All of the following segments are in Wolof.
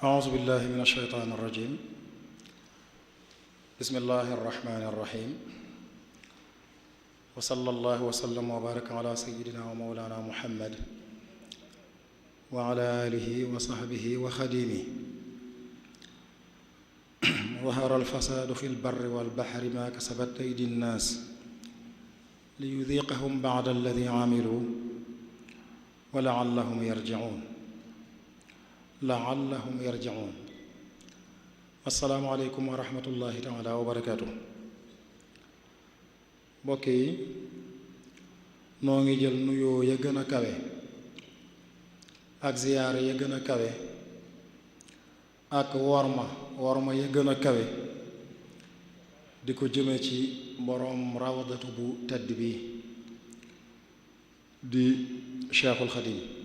أعوذ بالله من الشيطان الرجيم بسم الله الرحمن الرحيم وصلى الله وسلم وبارك على سيدنا ومولانا محمد وعلى آله وصحبه وخديمه ظهر الفساد في البر والبحر ما كسبت أيدي الناس ليذيقهم بعد الذي عملوا ولعلهم يرجعون assalaamu aleykum wa rahmatullahi taala wa barakaatu. mbokk yi noo ngi jël nuyoo ya gën a kawe ak ziyaare ya gën a kawe ak worma ya gën a kawe di ko jëme ci boroom rawdatu bu tedd bi di Cheikhul Xadim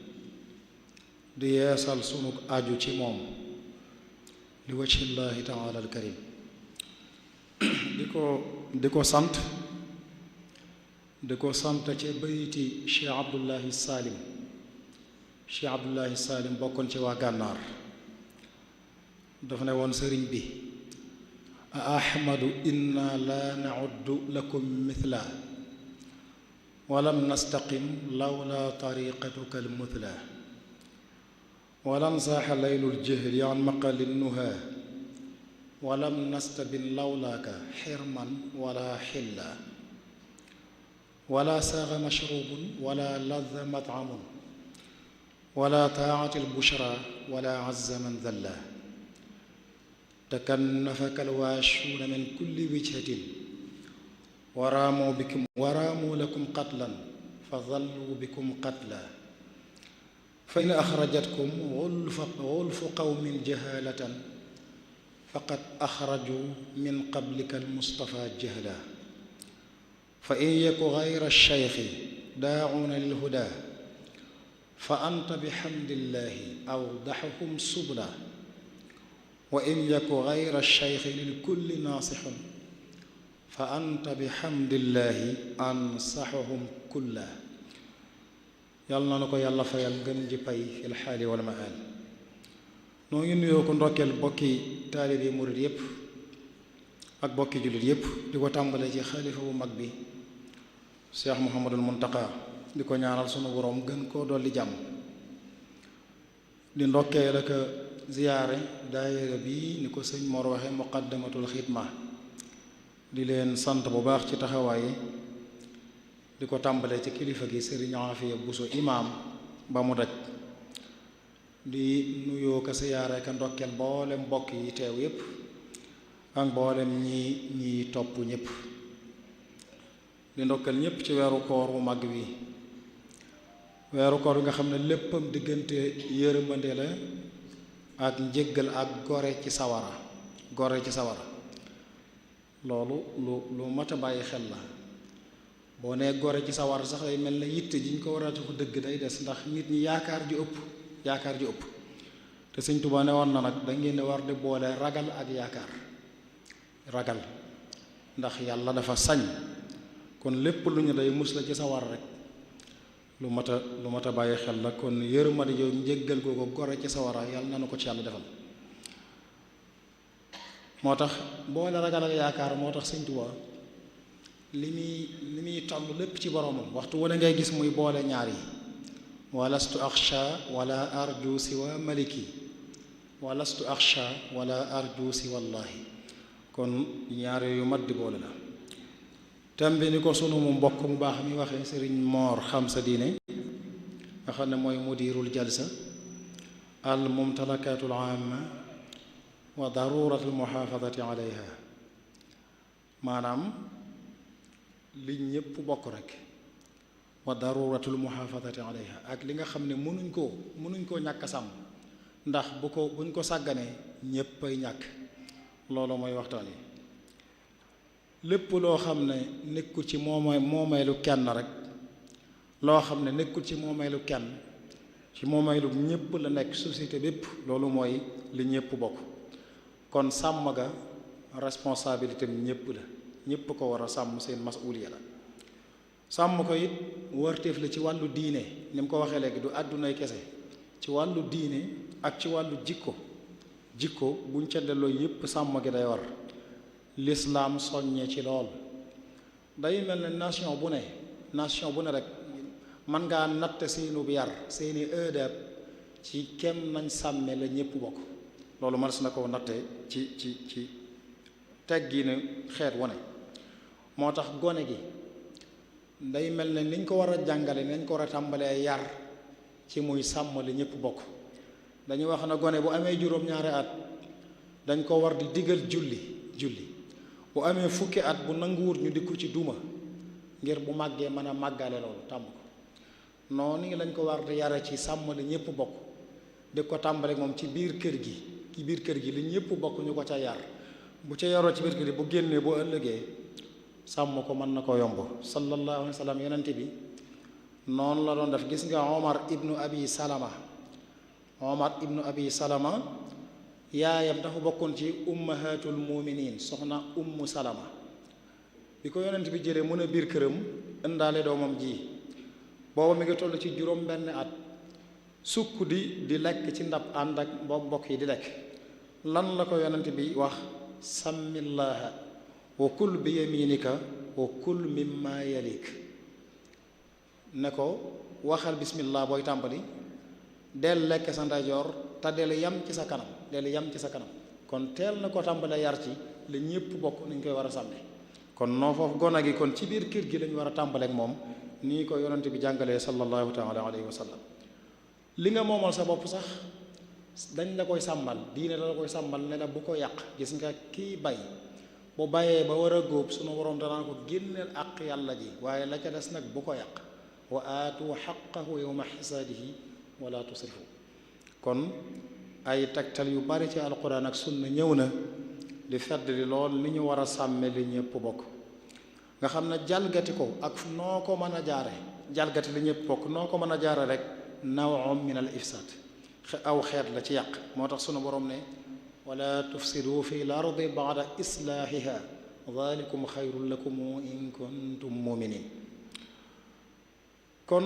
di yeesal sunu aju ci moom li wajhillaahi taala al karim di ko sant ci bayti Cheikh Abdullahi Salim bokkoon ci waa gànnaar dafa ne woon sëriñ bi a ahmadu inna la nauddu lakum mithla walam nastaqim lawla tariqatuka al muthla walam saaxa laylul jahli an maqali nuha walam nastabin lawlaaka xirman wala xilla wala saaxa mashrubun wala ladda matcamun wala taacati lbushra wala azza man dalla takannafaka alwaashuuna min kulli wijhatin waraamu lakum qatlan fa dallu bikum qatla fa in axrajatkum wulfu qawmin jahalatan faqad axraju min qablika almustafa jahla fa in yaku gayra alcheyxi daacuuna lilhuda fa anta bixamdillahi awdaxuhum subla wa in yaku gayra alcheyxi lilkulli naasixun fa anta bixamdillahi ansaxuhum kulla yàlla na ko yàlla fayal ngën ji pay fil xaali wal maal noo ngi nuyoo ko ndokkeel bokki taalibe murit yépp ak bokki jullit yépp di ko tàmbale ci xalifa bu mag bi Cheikh Muhammadul Muntaqa di ko ñaanal sunu boroom gën koo dolli jàmm di ndokkeel ak ziyaare daayira bi ni ko sëñ Mor waxe muqaddamatul xidma di leen sant bu baax ci taxawaay di ko tàmbalee ci kilifa gi sëriñ Afiya Buso imaam ba mu daj di nuyoo ka siyaare ka ndokkeel mboolem mbokk yi teew yépp ak mboolem ñi topp ñépp di ndokkeel ñépp ci weeru koor wu mag wi weeru koor wi nga xam ne léppam diggante yërmande la ak njëggal ak gore ci sawara loolu lu mat a bàyyi xel la boo nee gore ci sawar sax day mel na yitte ji ñu ko war a ko dëgg day des ndax nit ñi yaakaar ji ëpp te Sëñ Tuubaa ne woon na nag da ngeen di war di boole ragal ak ragal ndax yàlla dafa sañ kon lépp lu ñu day mus la ci sawar rek lu mat a bàyyi xel la kon yërmande yow njéggal googu gore ci sawara yàlla na nu ko ci yàlla defal moo tax boole ragal ak yaakaar moo tax Sëñ Tuubaa li muy toll lépp ci boromam waxtu wane ngay gis muy boole ñaar yi walastu axsha wala arju siwa maliki walastu axsha wala arju siwa llahi kon ñaar yu mat di boole la tembi ni ko sunu mu mbokk mu baax mi waxee sëriñ Moor xam sa diine nga xam ne mooy mudirul jalsa al mumtalakatul amma wa daruratul muhafadati alayha maanaam li ñépp bokk rek wa daruratul muhafadati alayha ak li nga xam ne mënuñ koo ñàkk sàmm ndax buñ ko sàgganee ñépp ay ñàkk loolu mooy waxtaan yi lépp loo xam ne nekkul ci moomeelu kenn rek loo xam ne nekkul ci moomeelu kenn ci moomeelu ñépp la nekk société bépp loolu mooy li ñépp bokk kon sàmm ga responsabilité am ñépp la ñépp ko war a sàmm seen masuuliya la sàmm ko it warteef la ci wàllu diine ni mu ko waxee léegi du àddunay kese ci wàllu diine ak ci wàllu jikko jikko buñ ca delloo yépp sàmm gi day war lislaam soññee ci lool. day mel ne nation bu ne rek man ngaa natt seenu bi yar seeni ëdab ci kem nañ sàmme la ñépp bokk. loolu mënees na ko natte ci teggiinu xeet wane. moo tax gone gi day mel ne niñ ko war a jàngale nañ ko war a tàmbalee yar ci muy sàmm la ñépp bokk. dañuy wax na gone bu amee juróom-ñaari at dañ ko war di digal julli bu amee fukki at bu nanguwut ñu di ko ci duma ngir bu màggee mën a màggale loolu tàmm ko. noonu lañ ko war di yare ci sàmm li ñëpp bokk di ko tàmbale moom ci biir kër gi li ñëpp bokk ñu ko ca yar bu ca yaroo ci biir kër gi bu génnee bu ëllëgee sàmm ko mën na ko yomb. sallallahu alayhi wa sallam yonent bi noonu la doon def. gis nga Omar ibnu abi Salama yaayam dafa bokkoon ci ummahatul muminin soxna ummu Salama bi ko yonent bi jëlee mën a biir këram indaale doomam ji booba mi ngi toll ci juróom benn at sukk di lekk ci ndab ànd ak mbokk yi di lekk. lan la ko yonent bi wax? sàmmillaaha wa kul bi yaminika wa kul mimma yalik. ne ko waxal bismillah booy tàmbali del lekk sa ndeyjoor te del yam ci sa kanam kon teel na ko tàmbalee yar ci la ñépp bokk nañ koy war a sàmme. kon noo foofu gone gi kon ci biir kër gi lañu war a tàmbaleek moom nii ko yonent bi jàngalee sallallahu taala alayhi wa sallam. li nga moomal sa bopp sax dañ la koy sàmmal, diine la koy sàmmal ne la bu ko yàq. gis nga kii bay bu bayee ba war a góob sunu borom danaa ko génneel àq yàlla ji, waaye la ca des nag bu ko yàq. wa aatu xaqahu yawma xisaadihi wala tusrifu. kon ay tegtal yu bari ci alquran ak sunna ñëw na di fedd li lool ni ñu war a sàmme li ñëpp bokk. nga xam ne jalgati ko ak noo ko mën a jaare, jalgati li ñëpp bokk noo ko mën a jaare rek naw'un min al ifsaad, aw xeet la ci yàq. moo tax sunu borom ne wala tufsidu fi l ardi ba'da islaahiha dhalikum xayrun lakum in kuntum muminin. kon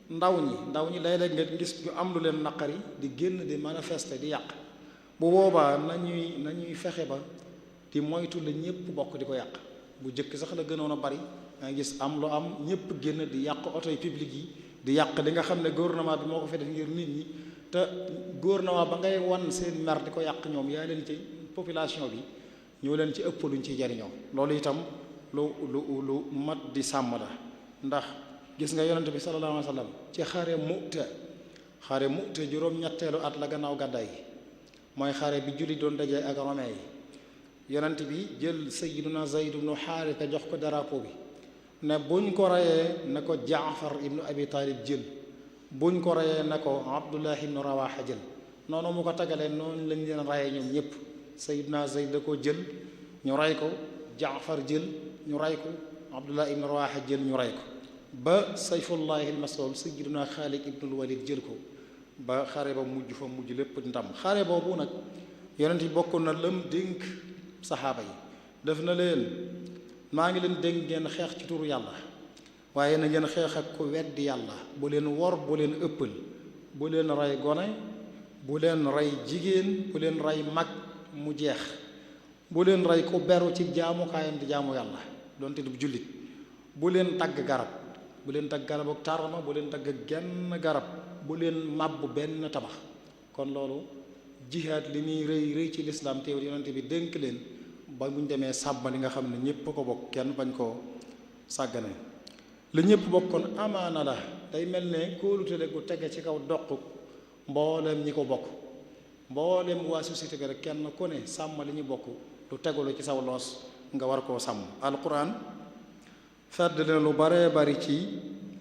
ndaw ñi léeg-léeg nga gis ñu am lu leen naqari di génn di manifester di yàq. bu boobaa nañuy fexe ba di moytu la ñëpp bokk di ko yàq. bu jëkk sax la gënoon a bari nga gis am lu am ñëpp génn di yàq oto yi publique yi, di yàq li nga xam ne gouvernement bi moo ko fi def ngir nit ñi, te gouvernement ba ngay wan seen mer di ko yàq ñoom yaa leen ci population bi ñoo leen ci ëpp luñ ciy jariñoo. loolu itam lu mat di sàmm la. ndax gis nga yonent bi sallallahu alayhi wa sallam ci xare Mu'ta juróom-ñetteelu at la gannaaw gàddaay yi, mooy xare bi julli doon dajee ak romain yi. yonent bi jël sayyiduna Zayd ibnu Haarisa jox ko drapeau bi ne buñ ko reyee na ko Jaafar ibnu Abi Taalib jël, buñ ko reyee na ko Abdullah ibnu Rawaha jël. noonu mu ko tagalee noonu lañ leen reyee ñoom ñëpp. sayyiduna Zayd da ko jël ñu rey ko, Jaafar jël ñu rey ko, Abdullah ibnu Rawaha jël ñu rey ko, ba sayfullahi al-maslool sayyiduna Xaalid ibnul Walid jël ko, ba xare ba mujj lépp ndam. xare boobu nag yonent bi bokk na lam dénk saxaaba yi, def na leen maa ngi leen dénk ngeen xeex ci turu yàlla, waaye na ngeen xeex ak ku weddi yàlla. bu leen wor, bu leen ëppal, bu leen rey gone, bu leen rey jigéen, bu leen rey mag mu jeex, bu leen rey ku beru ci jaamukaayam di jaamu yàlla doonte du jullit, bu leen dagg garab, bu leen dagg garab ak tarama, bu leen dagg genn garab, bu leen màbb benn tabax. kon loolu jihaad li muy rëy ci lislaam teewul yonent bi dénk leen ba buñ demee sàmm li nga xam ne ñépp ko bokk, kenn bañ koo sàggane. li ñépp bokk kon amaana la, day mel ne kóolutale gu tege ci kaw doq mboolem ñi ko bokk, mboolem waa société bi rek kenn ku ne sàmm li ñu bokk lu tegulu ci saw loos nga war koo sàmm. alquran fedd na lu baree bari ci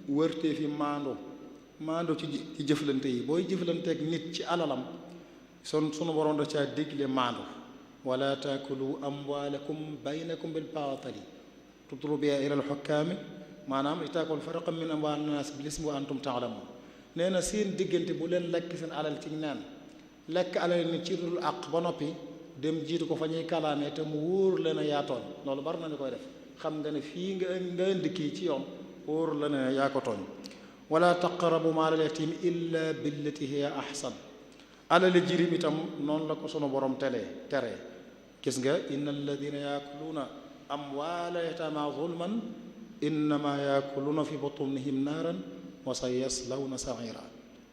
wërtee fi maando ci jëflante yi. booy jëflanteeg nit ci alalam sunu borom da caa digle maando. wala taakulu amwaalakum baynakum bil baatili tudlu biha ila al xukkaami, maanaam li taakulu faraqan min amwaali naas bil ismi wa antum taalamuun. nee na seen diggante bu leen lekk seen alal ci neen, lekk alal nit ci dul àq ba noppi dem jiitu ko fa ñuy kalaamee te mu wóor la ne yaa tooñ. loolu bari na ñu koy def, xam nga ne fii nga indi kii ci yoon wóor la ne yaa ko tooñ. wala taqrabu maalal yatiim illa billati hiya ahsan, alali jirim itam noonu la ko sunu borom tere gis nga inna alladina yaakuluuna amwaala yataama zulman innama yaakuluuna fi butunihim naaran wa sa yaslawna saira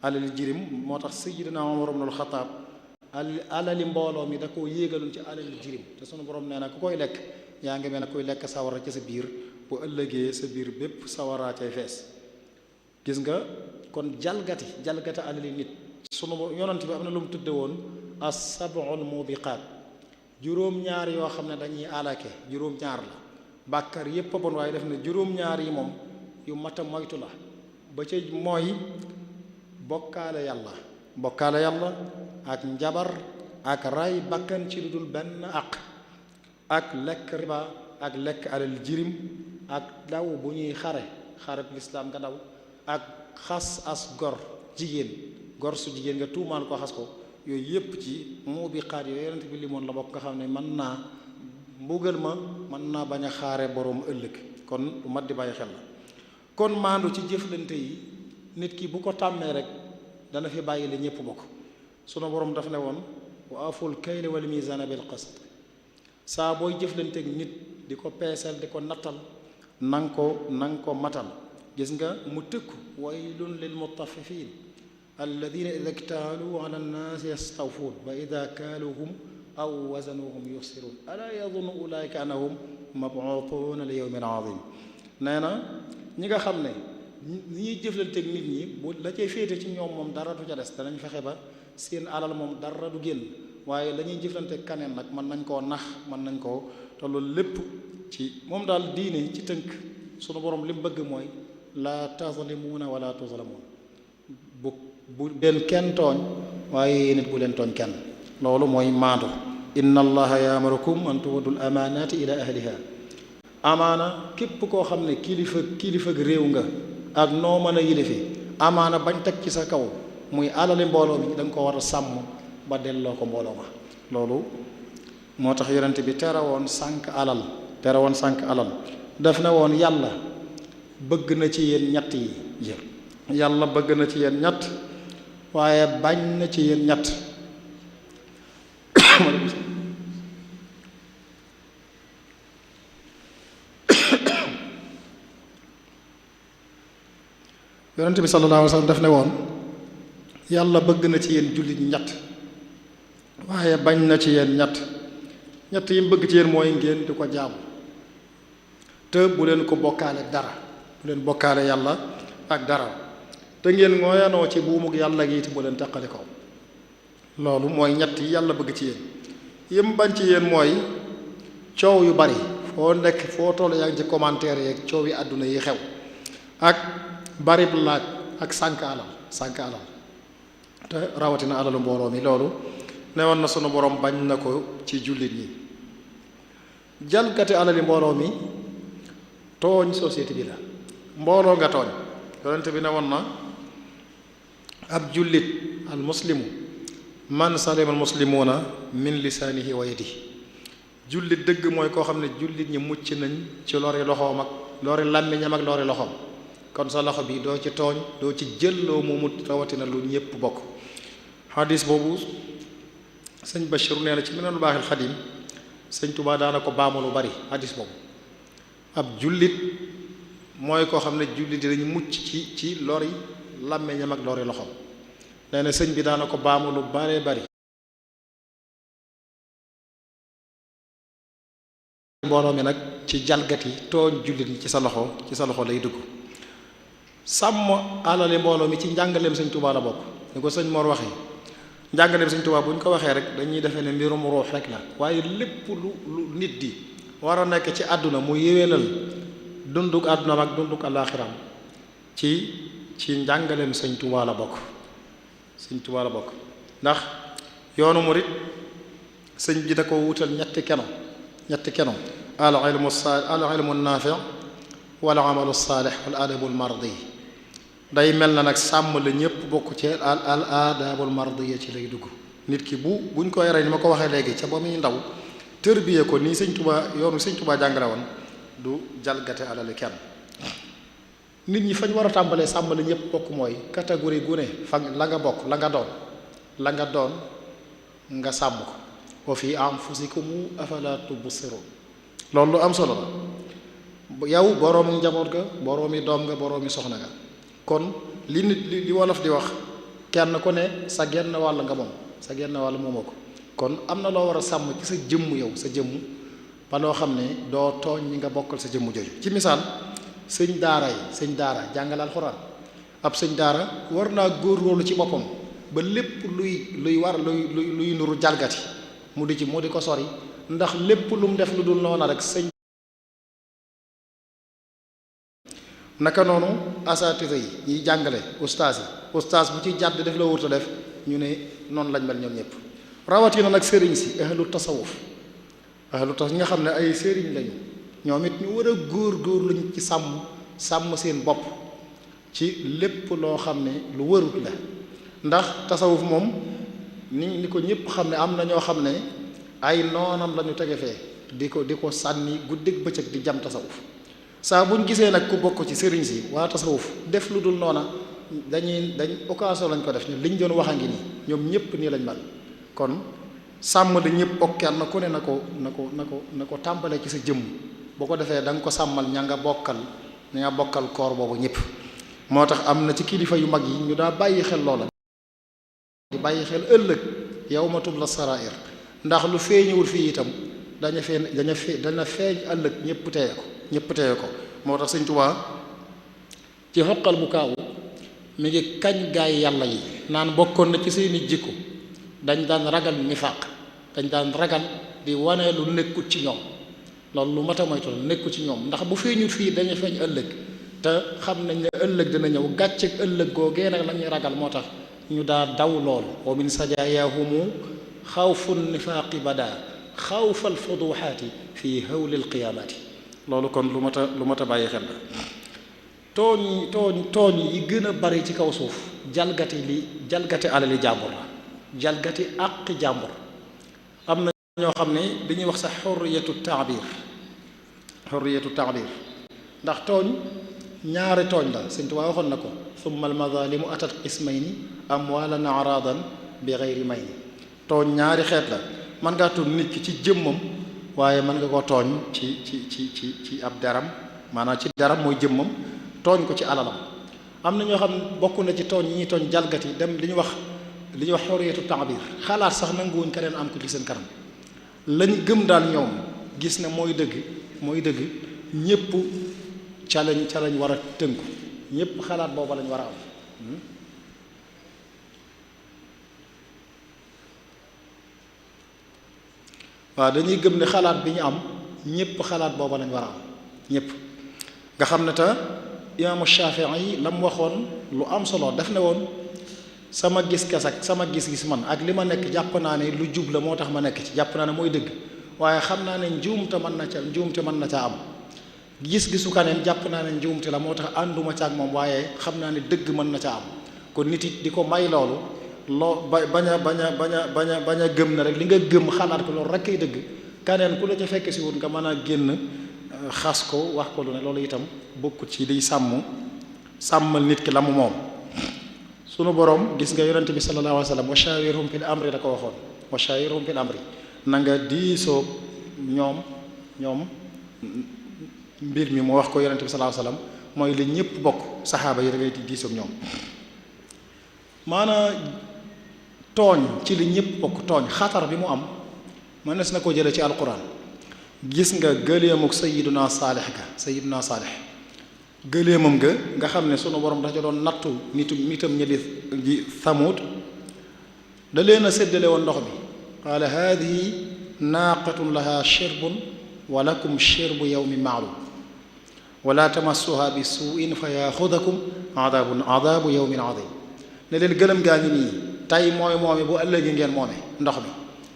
alali jirim moo tax sayyidina Umar ibn al-Khattab alali mbooloo mi da koo yéegaloon ci alali jirim te sunu borom nee na ku koy lekk yaa ngi mel ne kuy lekk sawara ci sa biir bu ëllëgee sa biir bépp sawaraa cay fees gis nga kon jalgati alali nit sunu yonent bi am na lu mu tudde woon as-sab'ul mubiqaat juróom-ñaar yoo xam ne dañuy alake juróom-ñaar la bàkkar yépp a bon waaye def na juróom-ñaar yi moom yu mat a moytu la ba ca mooy bokkaale yàlla ak njabar ak ray bakkan ci lu dul benn ak lekk riba ak lekk alal jirim ak daw bu ñuy xare lislaam nga daw ak xas as gor su jigéen nga tuumaal ko xas ko yooyu yépp ci moo bi xaat yooyu yonent bi limoon la bokk nga xam ne mën naa mbugal ma mën naa bañ a xaare boroom ëllëg kon lu mat di bàyyi xel la kon maandu ci jëflante yi nit ki bu ko tàmmee rek dana fi bàyyi li ñépp bokk sunu borom daf ne woon wa aful kayla wal mizaana bil qist saa booy jëflanteeg nit di ko peesal di ko nattal nang ko matal gis nga mu tëkku waylun lil mutaffifin alladina ida ktaaluu ala nnaasi yastawfuun wa ida kaaluuhum aw wazanuhum yuxsiruun alaa yazunnu ulaika annahum mabuutuuna li yawmin azim nee na ñi nga xam ne ñi ñuy jëflanteeg nit ñi bu la cay féete ci ñoom moom dara du ca des danañ fexe ba seen alal moom dara du génn waaye la ñuy jëflanteeg kaneen nag mën nañ koo nax mën nañ koo te loolu lépp ci moom daal diine ci tënk sunu borom li mu bëgg mooy laa tazlimuuna wala tuzlamuun bu benn kenn tooñ waaye nit bu leen tooñ kenn loolu mooy maandu inna allaha ya'murukum an tu'addul amaanaati ila ahliha amaana képp koo xam ne kilifa réew nga ak noo mën a yilifi amaana bañ teg ci sa kaw muy alali mbooloo mi da nga ko war a sàmm ba delloo ko mbooloo ma loolu moo tax yonent bi tere woon sànq alal daf ne woon yàlla bëgg na ci yéen ñett yi yàlla bëgg na ci yéen ñett waaye bañ na ci yéen ñett yonent bi sallallahu alayhi wa sallam daf ne woon yàlla bëgg na ci yéen jullit ñett waaye bañ na ci yéen ñett yi mu bëgg ci yéen mooy ngeen di ko jaamu te bu leen ko bokkaale dara bu leen bokkaale yàlla ak dara te ngeen ngooyanoo ci buumug yàlla gi te bu leen teqali ko loolu mooy ñett yi yàlla bëgg ci yéen yim bañ ci yéen mooy coow yu bari foo nekk foo toll yaa ngi ci commentaire yeeg coow yi àdduna yi xew ak barib laaj ak sànk alal te rawatina alalu mbooloo mi loolu ne woon na sunu borom bañ na ko ci jullit ñi jalgati alali mbooloo mi tooñ société bi la mbooloo nga tooñ yonent bi ne woon na ab jullit al muslimu man salima al muslimuuna min lisaanihi wa yadihi jullit dëgg mooy koo xam ne jullit ñi mucc nañ ci lori loxoom ak lori làmmiñam ak lori loxoom kon sa loxo bi doo ci tooñ doo ci jëlloo moomu rawatina lu ñépp bokk xadis boobu sëñ Bachir nee na ci Minanul Baaxil Xadim sëñ Tuubaa daana ko baamu lu bari xadis boobu ab jullit mooy koo xam ne jullit yi dañu mucc ci lori làmmiñam ak lori loxoom nee na sëñ bi daana ko baamu lu baree bari mbooloo mi nag ci jalgati tooñ jullit ñi ci sa loxo lay dugg sàmm alali mbooloo mi ci njàngaleem sëñ Tuubaa la bokk ni ko sëñ Mor waxee njàngaleem sëñ Tuubaa bu ñu ko waxee rek dañuy defee ne mbirum ruux rek la waaye lépp lu nit di war a nekk ci àdduna mu yéwénal dunduk àdduna ak dunduk àllaaxiram ci njàngaleem sëñ Tuubaa la bokk ndax yoonu murit sëñ bi da ko wutal ñetti keno al ilmu naafi wal amalu saalix wal adabul mardi day mel na nag sàmm la ñëpp bokk ci al adabul mardiya ci lay dugg nit ki buñ koy rey ni ma ko waxee léegi ca ba muy ndaw tërbiye ko nii sëñ Tuubaa yoonu sëñ Tuubaa jàngale woon du jalgate alali kenn nit ñi fañ war a tàmbalee sàmm la ñëpp bokk mooy catégorie gu ne fa la nga bokk la nga doon la nga doon nga sàmm ko wa fi anfusikum afala tubsirun loolu lu am solo la yow boroomu njaboot ga boroomi doom nga boroomi soxna nga kon li nit li wolof di wax kenn ku ne sa genn wàll nga moom sa genn wàll moomoo ko kon am na loo war a sàmm ci sa jëmm yow sa jëmm ba loo xam ne doo tooñ ñi nga bokkal sa jëmm jooju ci misaal sëñ daara jàngale alxuraan ab sëñ daara war naa góorgóorlu ci boppam ba lépp luy nuru jalgati mu di ko sori ndax lépp lu mu def lu dul noona rek sëñ naka noonu asatisa yi ñiy jàngale ustaas bu ci jàdd def la wurta def ñu ne noonu lañ mel ñoom ñëpp rawatina nag sëriñ si ahlu tasawuf ñi nga xam ne ay sëriñ lañu ñoom it ñu war a góor luñ ci sàmm seen bopp ci lépp loo xam ne lu warut la ndax tasawuf moom ni ko ñëpp xam ne am na ñoo xam ne ay noonam la ñu tege fee di ko sànni guddeeg bëccëg di jam tasawuf saa buñ gisee nag ku bokk ci sëriñ si waa tasawuf def lu dul noona dañ occasion lañ ko def ñu liñ doon wax a ngi nii ñoom ñëpp nii lañ mel kon sàmm li ñëpp ok kenn ku ne na ko tàmbale ci sa jëmm boo ko defee da nga ko sàmmal ña nga bokkal koor boobu ñëpp moo tax am na ci kilifa yu mag yi ñu daa bàyyi xel loola di bàyyi xel ëllëg yawma tubla sarair ndax lu feeñuwul fii itam dana feeñ ëllëg ñëpp teeye ko moo tax Sëñ Tuubaa ci xoqal bu kaawu mi ngi kañ gaay yàlla yi naan bokkoon na ci seeni jikko dañ daan ragal nifaaq dañ daan ragal di wane lu nekkut ci ñoom loolu lu mat a moytu nekkut ci ñoom ndax bu feeñut fii dañu feeñ ëllëg te xam nañ ne ëllëg dina ñëw gàcceeg ëllëg googee nag la ñuy ragal moo tax ñu daa daw loolu wa min sajaayahumu xawfu nifaaqi bada xawfal fuduxaati fii hawlil qiyaamaati loolu kon lu mat a bàyyi xel la tooñ yi gën a bari ci kaw suuf jalgati alali jàmbur la jalgati àqi jàmbur am na ñoo xam ne dañuy wax sax xurriyatu taabir ndax tooñ ñaari tooñ la Sëñ Tuubaa waxoon na ko summa almadalimu atat qismayni amwalan aradan bi gayri mayni tooñ ñaari xeet la mën ngaa tooñ nit ki ci jëmmam waaye mën nga ko tooñ ci ab deram maanaam ci deram mooy jëmmam tooñ ko ci alalam am na ñoo xam bokk na ci tooñ yi ñuy tooñ jalgati dem li ñuy wax xurriyatu taabir xalaat sax nanguwuñ keneen am ko ci seen kanam lañ gëm daal ñoom gis ne mooy dëgg ñépp ca lañ war a tënku ñépp xalaat booba lañ war a am waaw dañuy gëm ne xalaat bi ñu am ñépp xalaat booba lañ war a am ñépp nga xam ne te imaamu Shaafi'i yi la mu waxoon lu am solo def ne woon sama gis-gis ak sama gis-gis man ak li ma nekk jàpp naa ne lu jub la moo tax ma nekk ci jàpp naa ne mooy dëgg waaye xam naa ne njuumte mën na ca am gis-gisu kaneen jàpp naa ne njuumte la moo tax ànduma ca ak moom waaye xam naa ne dëgg mën na ca am kon nit it di ko may loolu bañ a gëm na rek li nga gëm xalaat ko loolu rek kay dëgg kaneen ku la ca fekk si wut nga mën a génn xas ko wax ko lu ne loolu itam bokkut ci liy sàmmal nit ki la mu moom sunu borom gis nga yonente bi sallallahu alayhi wa sallam wa shawirhum fil amri da ko waxoon wa shawirhum fil amri na nga diisoo ñoom mbir mi mu wax ko yonente bi sallallahu alayhi wa sallam mooy li ñëpp bokk saxaaba yi da ngay diisoo ñoom maanaam tooñ ci li ñëpp bokk tooñ xatar bi mu am mënees na ko jële ci alquran gis nga gëleemuk sayiduna saalix gëleemam nga xam ne sunu borom dafa doon nattu nitam ñi di Samud da leen a séddale woon ndox mi qaala haadihi naaqatun laha shirbun wa lakum shirbu yawmin ma'lum wala tamassuha bi suu'in fa yaxudakum adabu yawmin adim ne leen gëlëm gaa ngi nii tey moome bu ëllëgee ngeen moome ndox mi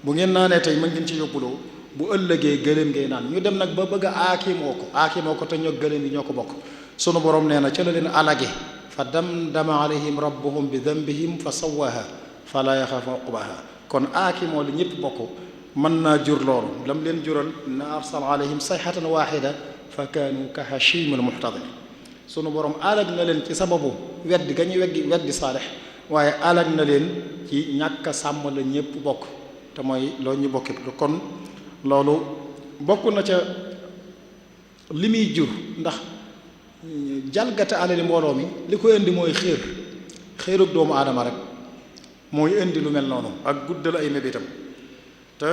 bu ngeen naanee tey mën ngeen ci yóbbuloo bu ëllëgee gëléem ngay naan ñu dem nag ba bëgg a aakimoo ko te ñoo gëléem yi ñoo ko bokk sunu borom nee na ca la leen alage fa damdama alayhim rabbuhum bi dambihim fa sawaha fala yaxaafu uqbaha kon aakimoo li ñëpp bokk mën naa jur loolu lam leen jural na arsal alayhim sayhatan waxida fa kaanu ka hashimil muhtadir sunu borom alag na leen ci sababu weddi ga ñuy weddi saalix waaye alag na leen ci ñàkk a sàmm la ñépp bokk te mooy loolu ñu bokki kon loolu bokk na ca li muy jur ndax jalgate alali mbooloo mi li ko indi mooy xéerug doomu aadama rek mooy indi lu mel noonu ak guddal ay mébétam te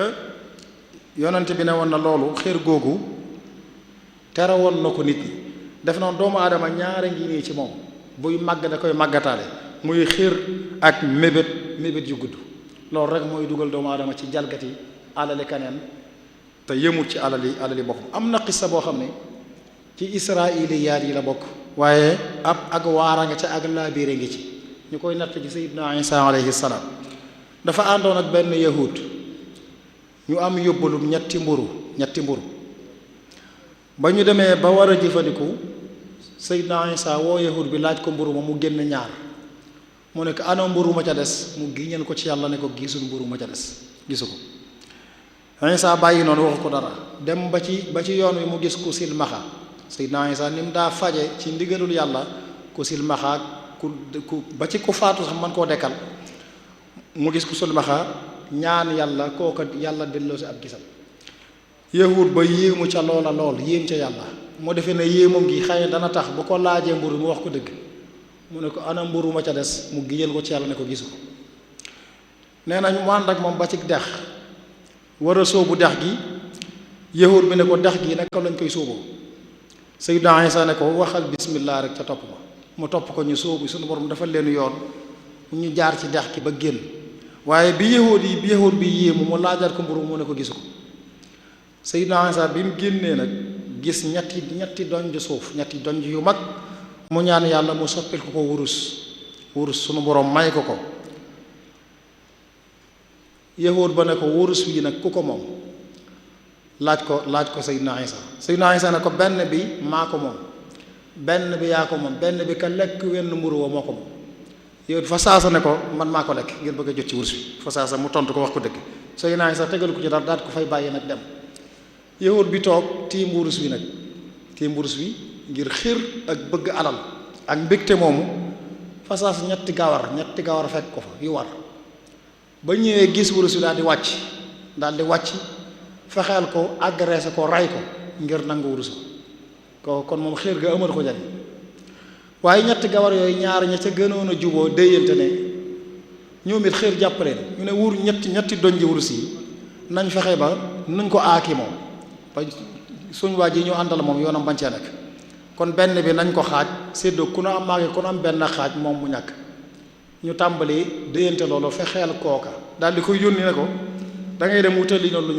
yonent bi ne woon na loolu xéer googu tere woon na ko nit ñi def na doomu aadama ñaare ngi nii ci moom buy màgg da koy màggataale muy xéer ak mébét yu gudd loolu rek mooy dugal doomu aadama ci jalgati alali kaneen te yëmut ci alali boppam am na xissa boo xam ne ci israiliyaat yi la bokk waaye ak waara nga ca ak laabiire ngi ci ñu koy natt ci sayyidina Isa alayhi salaam dafa àndoon ak benn yahud ñu am yóbbalum ñetti mburu ba ñu demee ba war a jëfandiku sayyidina Isa woo yahud bi laaj ko mburu ma mu génn ñaar mu ne ko ana mburu ma ca des mu giñal ko ci yàlla ne ko gisul mburu ma ca des gisu ko Isa bàyyi noonu waxu ko dara dem ba ci yoon wi mu gis ku silmaxa sayyidina Isa ni mu daa faje ci ndigalul yàlla ku silmaxa ku ba ci ku faatu sax man koo dekkal mu gis ku silmaxa ñaan yàlla kooka yàlla delloo si ab gisam yahud ba yéemu ca loola lool yéem ca yàlla mu defee ne yéemam gi xëy na dana tax bu ko laajee mburu mu wax ko dëgg mu ne ko ana mburu ma ca des mu giñal ko ci yàlla ne ko gisu ko nee nañ mu ànd ak moom ba ci dex war a sóobu dex gi yahud bi ne ko dex gi naka lañ koy sóoboo Sayyidina Isa ne ko waxal bismillah rek ca topp ma mu topp ko ñu sóobu suñu borom dafa leen yoon ñu jaar ci dex gi ba génn waaye bi yahud bi yéemu mu laajaat ko mburu mu ne ko gisu ko Sayyidina Isa bi mu génnee nag gis ñetti donj suuf ñetti donj yu mag mu ñaan yàlla mu soppil ko wurus sunu borom may ko yahud ba ne ko wurus wi nag ku ko moom laaj ko Sayyidina Isa ne ko benn bi maa ko moom benn bi yaa ko moom benn bi ka lekk wenn mburu wa moo ko moom yow fa saasa ne ko man maa ko lekk ngir bëgg a jot ci wurus wi fa saasa mu tontu ko wax ko dëgg Sayyidina Isa tegal ko ci dara daal ko fay bàyyi nag dem yahud bi toog tiim wurus wi ngir xir ak bëgg alal ak mbégte moomu fa saasa ñetti gawar fekk ko fa yu war ba ñëwee gis wurus wi daal di wàcc fexeel ko agressé ko ray ko ngir nangu wurus ko kon moom xiir ga amal ko jariñ waaye ñetti gawar yooyu ñaar ña ca gënoon a juboo déyante ne ñoom it xiir jàppaleen ñu ne ñetti donji wurus yi nañ fexe ba nuñ ko aaki moom ba suñ waa ji ñu àndal moom yoonam bañ cee nekk kon benn bi nañ ko xaaj séddoo ku na am maage ku na am benn xaaj moom mu ñàkk ñu tàmbali déyante loolu fexeel kooka daal di koy yónni ne ko da ngay dem wutal li noonu lu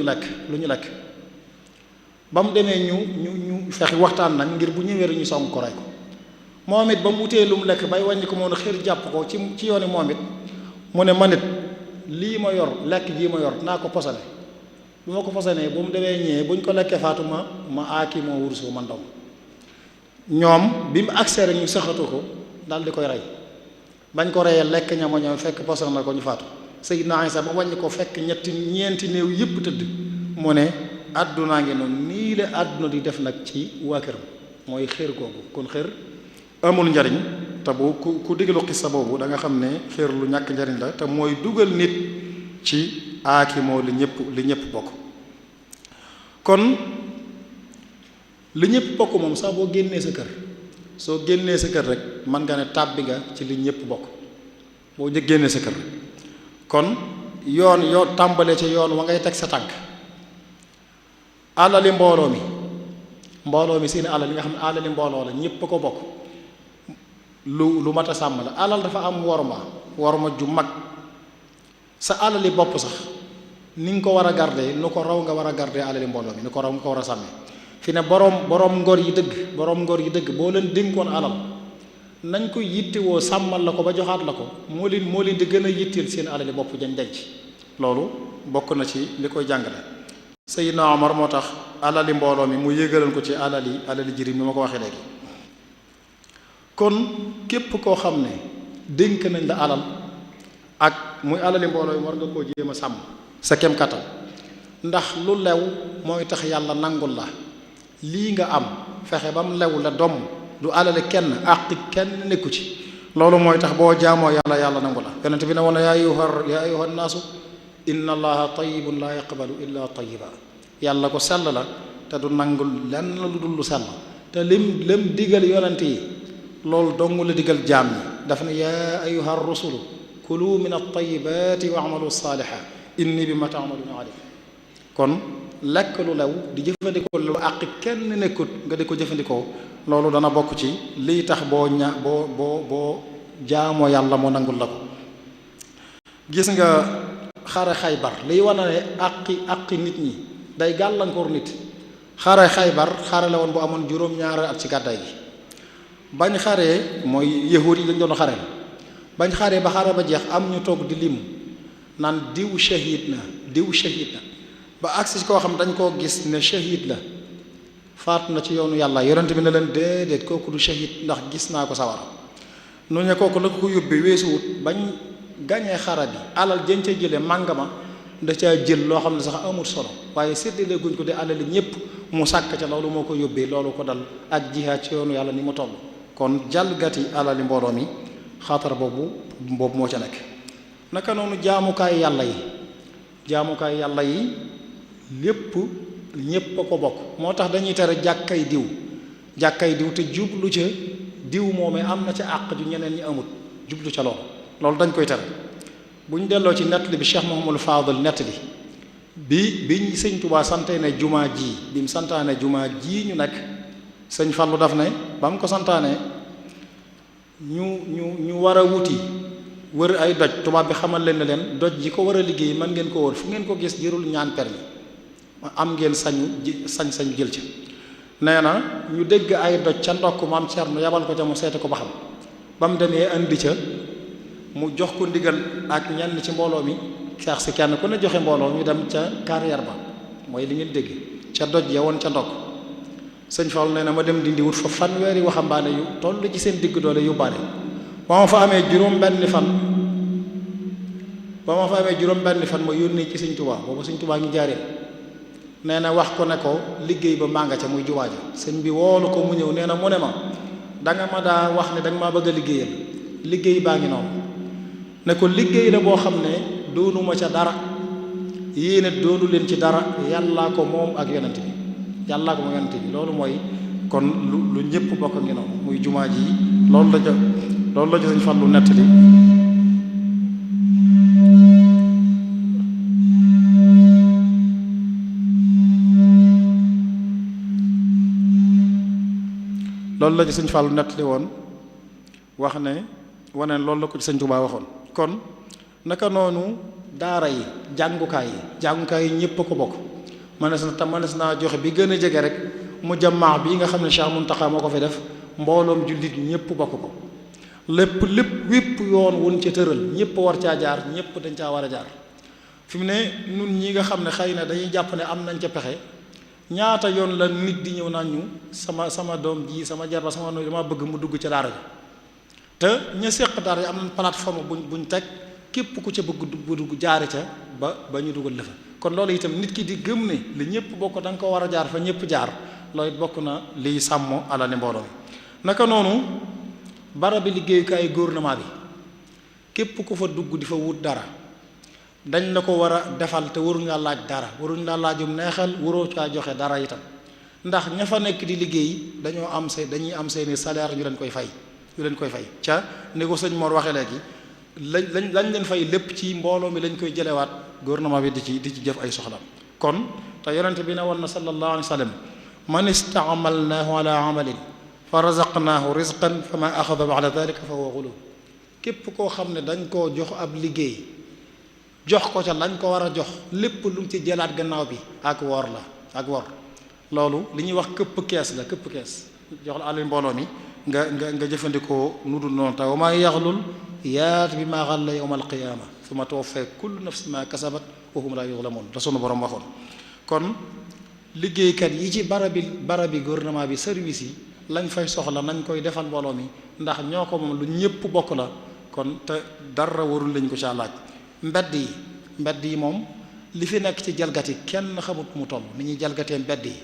ñu lekk ba mu demee ñu fexe waxtaan nag ngir bu ñëwee ñu song ko rey ko moom it ba mu wutee lu mu lekk bay wàññi ko moom xir jàpp ko ci yooni moom it mu ne man it lii ma yor lekk jii ma yor naa ko posane bu ma ko posanee bu mu demee ñëwee buñ ko lekkee faatu ma aaki moo wursu man dom ñoom bi mu agsee rek ñu saxatu ko daal di koy rey bañ ko reyee lekk ñama ñoom fekk posan na ko ñu faatu Sayyidina Isa ba wàññi ko fekk ñeenti néew yépp tëdd mu ne àddunaa ngi noonu nii la àdduna di def nag ci waa këram mooy xër googu kon xër amul njariñ te bu ku diggalu xissa boobu da nga xam ne xër lu ñàkk njariñ la te mooy dugal nit ci aaki moo li ñëpp bokk kon li ñëpp bokk moom sax boo génnee sa kër rek mën nga ne tàbbi nga ci li ñëpp bokk boo génnee sa kër rek kon yoon tàmbalee ci yoon wa ngay teg sa tànk alali mbooloo mi seen alal yi nga xam ne alali mbooloo la ñépp ko bokk lu mat a sàmm la alal dafa am worma ju mag sa alali bopp sax ni nga ko war a garder nu ko raw nga war a garder alali mbooloo mi ni ko raw nga ko war a sàmmee fi ne boroom ngor yi dëgg boo leen dénkoon alal nañ ko yittewoo sàmmal la ko ba joxaat la ko moo leen di gën a yitteel seen alali bopp jañ denc loolu bokk na ci li koy jàngale Sayyidina Omar moo tax alali mbooloo mi mu yëgalan ko ci alali jirim mi ma ko waxee léegi kon képp koo xam ne dénk nañ la alal ak muy alali mbooloo mi war nga koo jéem a sàmm sa kem kattan ndax lu lew mooy tax yàlla nangul la lii nga am fexe ba mu lew la doom du alale kenn àq kenn nekku ci loolu mooy tax boo jaamoo yàlla yàlla nangu la yonent bi ne woon yaa ayyuha nnaasu inna allaha tayyibun laa yaqbalu illa tayyiba yàlla ko sell la te du nangul lenn lu dul lu sell te lim digal yonent yi loolu dong la digal jaam ñi daf ne yaa ayyuha rusulu kulu min at-tayyibati wa'malu salihan inni bima ta'maluna alim kon lekk lu lew di jëfandikoo lu àq kenn nekkut nga di ko jëfandikoo loolu dana bokk ci lii tax boo jaamoo yàlla moo nangul la ko gis nga xare Xaybar liy wane ne àqi nit ñi day gàllankoor nit xare Xaybar xare la woon bu amoon juróom-ñaari at ci gàddaay gi bañ xaree mooy yahuud yi lañ doon xare bañ xaree ba xare ba jeex am ñu toog di lim naan diw shahid na ba agsi ci koo xam dañ koo gis ne shahid la faatu na ci yoonu yàlla yonent bi ne leen déedéet kooku du shahid ndax gis naa ko sawara nu ne kooku la ko yóbbee weesuwut bañ gañee xare bi alal jën ca jële màngama da caa jël loo xam ne sax amul solo waaye séddale guñ ko de alali ñépp mu sàkk ca loolu moo ko yóbbee loolu ko dal ak jihaad ci yoonu yàlla ni mu toll kon jalgati alali mbooloo mi xatar boobu moo ca nekk naka noonu jaamukaay yàlla yi lépp ñépp a ko bokk moo tax dañuy tere jàkkay diw te jublu ca diw moomee am na ca àq ju ñeneen ñi amut jublu ca loolu dañ koy tere bu ñu delloo ci nettali bi Cheikh Mouhamadou Fadel nettali biñ sëñ Touba santaane jumaa ji bi mu santaane jumaa ji ñu nekk sëñ Fallou daf ne ba mu ko santaane ñu war a wuti wër ay doj tubaab bi xamal leen ne leen doj ji ko war a liggéey mën ngeen ko wër fu ngeen ko gis jërul ñaan permis am ngeen sañ-sañ jël ci nee na ñu dégg ay doj ca ndokk maam Cerno yabal ko ca mu seete ko ba xam ba mu demee andi ca mu jox ko ndigal ak ñenn ci mbooloo mi xeex si kenn ku ne joxe mbooloo ñu dem ca carrière ba mooy li ngeen dégg ca doj ya woon ca ndokk sëñ Fall nee na ma dem dindi wut fa fanweeri waxambaane yu toll ci seen digg doole yóbbaale ba ma fa amee juróom-benni fan ma yónnee ci sëñ Tuubaa boobu sëñ Tuubaa ngi jaaree nee na wax ko ne ko liggéey ba maa nga ca muy jumaa ja sëñ bi woolu ko mu ñëw nee na mu ne ma danga ma daa wax ne danga maa bëgg a liggéeyal liggéey baa ngi noonu ne ko liggéey la boo xam ne doonuma ca dara yéene doonu leen ci dara yàllaa ko moom ak yonent bi loolu mooy kon lu ñëpp bokk ngi noonu muy jumaa ji loolu la ca sëñ Fallu nettali woon wax ne wane loolu la ko ci sëñ Tuubaa waxoon kon naka noonu daara yi jàngukaay yi ñëpp a ko bokk mënees naa joxe bi gën a jege rek mu jamaa bii nga xam ne Cheikh Mountakha moo ko fi def mbooloom jullit ñëpp bokk ko lépp wépp yoon wun ci tëral ñëpp war caa jaar ñëpp dañ caa war a jaar fi mu ne nun ñi nga xam ne xëy na dañuy jàpp ne am nañ ca pexe ñaata yoon la nit di ñëw naan ñu sama doom ji sama jarba sama noonu dama bëgg mu dugg ca daara ji te ña seq daara yi am nañ plateforme buñ teg képp ku ca bëgg dugg jaare ca ba ñu dugal la fa kon loolu itam nit ki di gëm ne li ñëpp bokk da nga ko war a jaar fa ñëpp jaar loolu bokk na liy sàmm alali mbooloo mi naka noonu barabi liggéeyukaay gouvernement bi képp ku fa dugg di fa wut dara dañ la ko war a defal te waruñ la laaj dara waruñ la laajum neexal waroo caa joxe dara itam ndax ña fa nekk di liggéey dañuy am seeni salaire ñu leen koy fay ca ni ko sëñ Mor waxee léegi lañ leen fay lépp ci mbooloo mi lañ koy jëlewaat gouvernement bi di ci jëf ay soxlam kon te yonente bi ne woon na sallallahu alayhi wa sallam man istaamalnaahu ala amalin fa razaqnaahu rizqan fa ma axada ba'da dalika fa huwa ghulul képp koo xam ne dañ koo jox ab liggéey jox ko ca lañ ko war a jox lépp lu mu ci jëlaat gannaaw bi ak wor loolu li ñuy wax këpp kees jox la alal mbooloo mi nga jëfandikoo nu dul noonu taw wa maa yaxlul yaat bi maa xalla yawma alqiyaama summa tuwaffaa kullu nafsin maa kasabat wa hum laa yuzlamuun la sunu borom waxoon kon liggéeykat yi ci barabi gouvernement bi service yi lañ fay soxla nañ koy defal mbooloo mi ndax ñoo ko moom lu ñëpp bokk la kon te dara warul lañ ko ca laaj mbedd yi moom li fi nekk ci jalgati kenn xamut mu toll ni ñuy jalgatee mbedd yi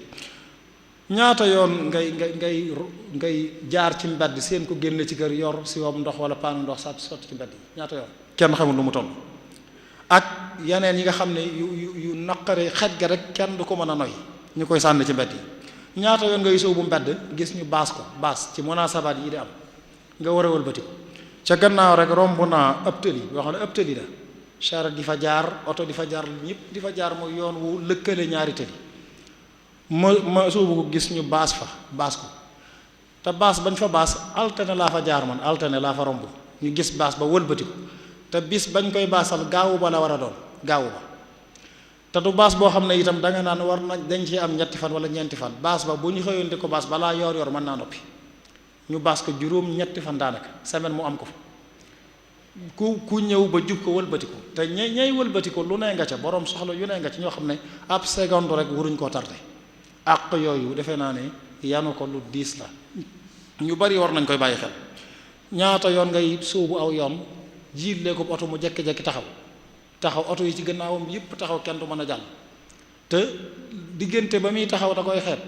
ñaata yoon ngay jaar ci mbedd seen ko génne ci kër yor si woom ndox wala paanu ndox sotti ci mbedd yi ñaata yoon kenn xamul lu mu toll ak yeneen yi nga xam ne yu naqare xet ga rek kenn du ko mën a noy ñu koy sànni ci mbedd yi ñaata yoon ngay sóobu mbedd gis ñu baas ci munaasabaat yi di am nga war a wëlbati ko ca gannaaw rek romb naa ëpp tëli boo xam ne ëpp tëli la charrette di fa jaar oto di fa jaar ñëpp di fa jaar mooy yoon wu lëkkale ñaari tëli ma sóobu ko gis ñu baas ko te baas bañ fa baas altine laa fa jaar man altine laa fa romb ñu gis baas ba wëlbati ko te bis bañ koy baasal gaawu ba la war a doon gaawu ba te du baas boo xam ne itam da nga naan war nañ dañ ci am ñetti fan wala ñeenti fan baas ba bu ñu xëyoon di ko baas balaa yor mën naa noppi ñu baas ko juróom-ñetti fan daanaka semaine mu am ko fa ku ñëw ba jub ko wëlbati ko te ñay wëlbati ko lu ne nga ca borom soxla yu ne nga ci ñoo xam ne ab seconde rek waruñ koo tardé àq yooyu defe naa ne yanu ko lu diis la ñu bari war nañ koy bàyyi xel ñaata yoon ngay sóobu aw yoon jiitlee ko oto mu jekki-jekki taxaw oto yi ci gannaawam yëpp taxaw kenn du mën a jàll te diggante ba muy taxaw da koy xeet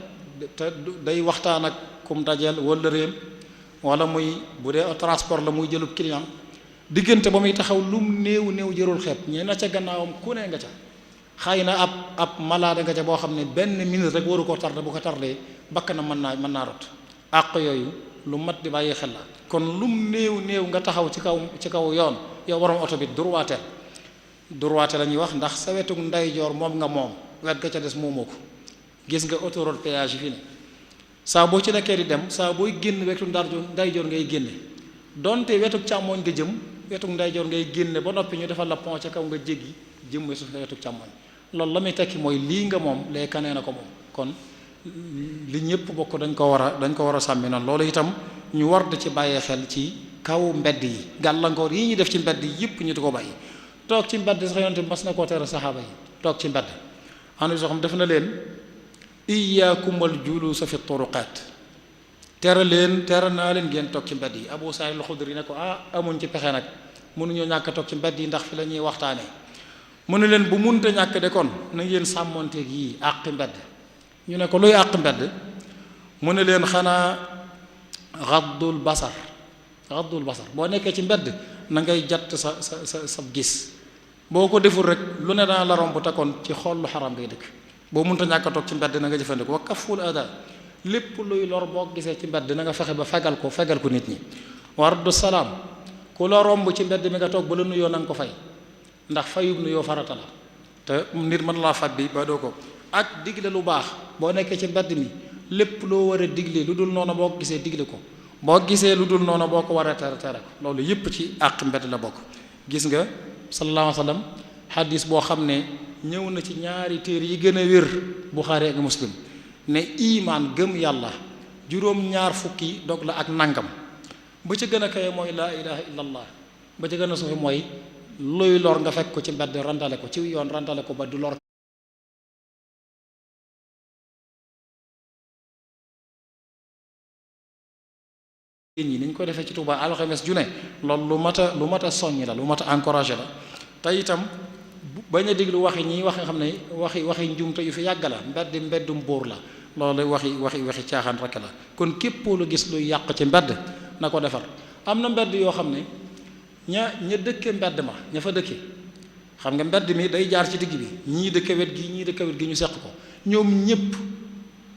te day waxtaan ak kum dajeel wala réem wala muy bu dee transport la muy jëlub client diggante ba muy taxaw lum néew jërul xeet ñee na ca gannaawam ku ne nga ca xëy na ab malade nga ca boo xam ne benn minute rek waru koo tardé bu ko tardé bakk na mën naa rot àq yooyu lu mat di bàyyi xel la kon lum néew nga taxaw ci kaw yoon yow borom oto bi droite la ñuy wax ndax sa wetu ndeyjoor moom nga moom wet ga ca des moomoo ko gis nga autoroute péage yi fi ne saa boo ci nekkee di dem saa booy génn wetu ndeyjoor ngay génne donte wetu càmmooñ nga jëm wetu ndeyjoor ngay génne ba noppi ñu defal la pont ca kaw nga jéggi jëm wetu càmmooñ loolu la muy tekki mooy lii nga moom lee kanee na ko moom kon li ñëpp bokk dañ ko war a sàmmi noonu loolu itam ñu war di ci bàyyee xel ci kaw mbedd yi gàllankoor yi ñuy def ci mbedd yi yëpp ñu di ko bàyyi toog ci mbedd sax yonte mas na koo tere saxaaba yi toog ci mbedd am na soo xam def na leen iyaakumal julusa fi turuqaat tere naa leen ngeen toog ci mbedd yi Abu Saïd al-Xudri ne ko amuñ ci pexe nag mënuñoo ñàkk toog ci mbedd yi ndax fi la ñuy waxtaane mu ne leen bu munta ñàkk de kon na ngeen sàmmonteeg yii àqi mbedd ñu ne ko luy àq mbedd mu ne leen xanaa xaddul basar boo nekkee ci mbedd na ngay jatt sa gis boo ko deful rek lu ne dana la romb te kon ci xool lu xaram ngay dëkk boo mënta ñàkk a toog ci mbedd na nga jëfandikoo wa kaful ada lépp luy lor boo gisee ci mbedd na nga fexe ba fegal ko nit ñi wardu salaam ku la romb ci mbedd mi nga toog ba la nuyoo na nga ko fay ndax fayub nuyoo farata la te nit mën laa fat bi ba doo ko ak digle lu baax boo nekkee ci mbedd mi lépp loo war a digle lu dul noonu boo ko gisee digle ko boo gisee lu dul noonu boo ko war a tere ko loolu yépp ci àq mbedd la bokk gis nga sallallahu alayhi wa sallam xadis boo xam ne ñëw na ci ñaari téere yi gën a wér Buxaari ak Muslim ne imaan gëm yàlla juróom-ñaar fukki dog la ak nangam ba ca gën a kawe mooy laa ilaha illallah ba ca gën a suufi mooy luy lor nga fekk ko ci mbedd randale ko ci yoon randale ko ba du lor ñi niñ ko defee ci Touba alxames ju ne loolu lu mat a soññ la lu mat a encouragé la te itam bañ a déglu waxi ñi wax nga xam ne waxi njuumte yu fi yàgg la mbeddum bóor la loolu waxi caaxaan rek la kon képp lu gis luy yàq ci mbedd na ko defar am na mbedd yoo xam ne ña dëkke mbedd ma ña fa dëkke xam nga mbedd mi day jaar ci digg bi ñii dëkke wet gi ñii dëkke wet gi ñu seq ko ñoom ñépp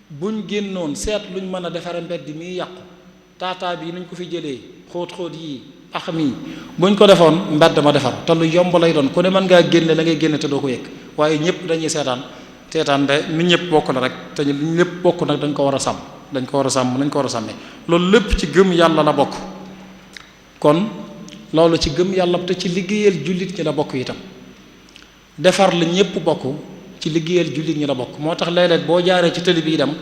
buñ génnoon seet luñ mën a defare mbedd mi yàqu taataa bi nañ ko fi jëlee xóot yi ax mi buñ ko defoon mbedd ma defar te lu yomb lay doon ku ne mën ngaa génne la ngay génne te doo ko yëg waaye ñëpp dañuy seetaan de nit ñëpp bokk la rek te ñu lépp bokk nag dañ ko war a sàmm nañ ko war a sàmmee loolu lépp ci gëm yàlla la bokk kon loolu ci gëm yàlla te ci liggéeyal jullit ñi la bokk itam defar la ñëpp bokk ci liggéeyal jullit ñi la bokk moo tax léeg-léeg boo jaaree ci tëli bi dem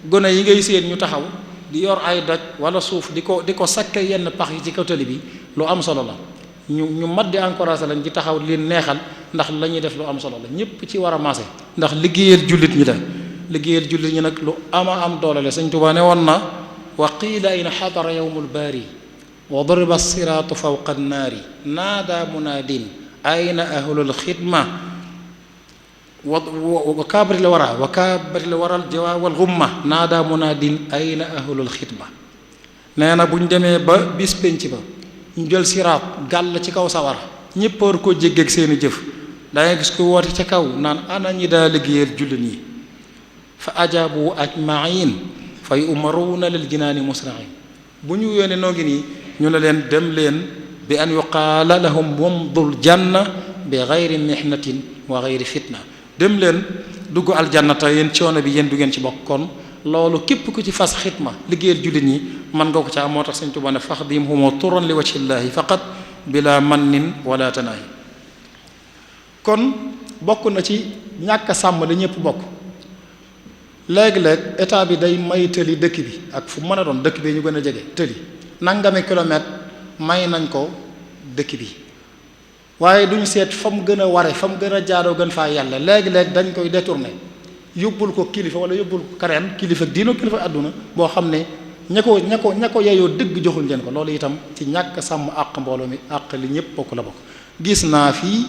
gone yi ngay séen ñu taxaw di yor ay doj wala suuf di ko sakke yenn pax yi ci kaw tali bi lu am solo la ñu mat di encouragé lañ di taxaw leen neexal ndax la ñuy def lu am solo la ñëpp ci war a maase ndax liggéeyal jullit ñi la liggéeyal jullit ñi nag lu am doole la Sëñ Tuubaa ne woon na wa qiila in xadara yawmul baari wa duriba siraatu fawqa annaari naada munaadin ayna ahlul xidma wa kaabatil wara wa kaabatil waral jawa wal ghumma naada munaadin ayna ahlul xidma nee na bu ñu demee ba bis penc ba ñu jël siraat gàll ci kaw sawara ñépp war koo jéggeeg seeni jëf dangay gis ko woote ca kaw naan ana ñi daa liggéeyal jullit ñi fa ajabu ajmain fa yumaruuna lil jinaani musrain bu ñu yónnee noo ngi nii ñu ne leen dem leen bi an yuqaala lahum wamdul janna bi gayri mihnatin wa gayri fitna dem leen dugg aljannata yéen coono bi yéen du ngeen ci bokk kon loolu képp ku ci fas xitma liggéeyal jullit ñi mën nga ko ca am moo tax Sëñ Tuubaa ne faxdim humoo turan li wajhillaahi faqat bila mannin wala tanaahi kon bokk na ci ñàkk a sàmm li ñëpp bokk léeg-léeg état bi day may tëli dëkk bi ak fu mën a doon dëkk bi ñu gën a jege tëli nangami kilomètre may nañ ko dëkk bi waaye duñu seet fa mu gën a ware fa mu gën a jaadoo gën faa yàlla léeg-léeg dañ koy détourné yóbbul ko kilifa wala yóbbul ko kareen kilifa diino kilifa àdduna boo xam ne ña ko yeyoo dëgg joxuñ leen ko loolu itam ci ñàkk sàmm àq mbooloo mi àq li ñëpp bokk la bokk gis naa fii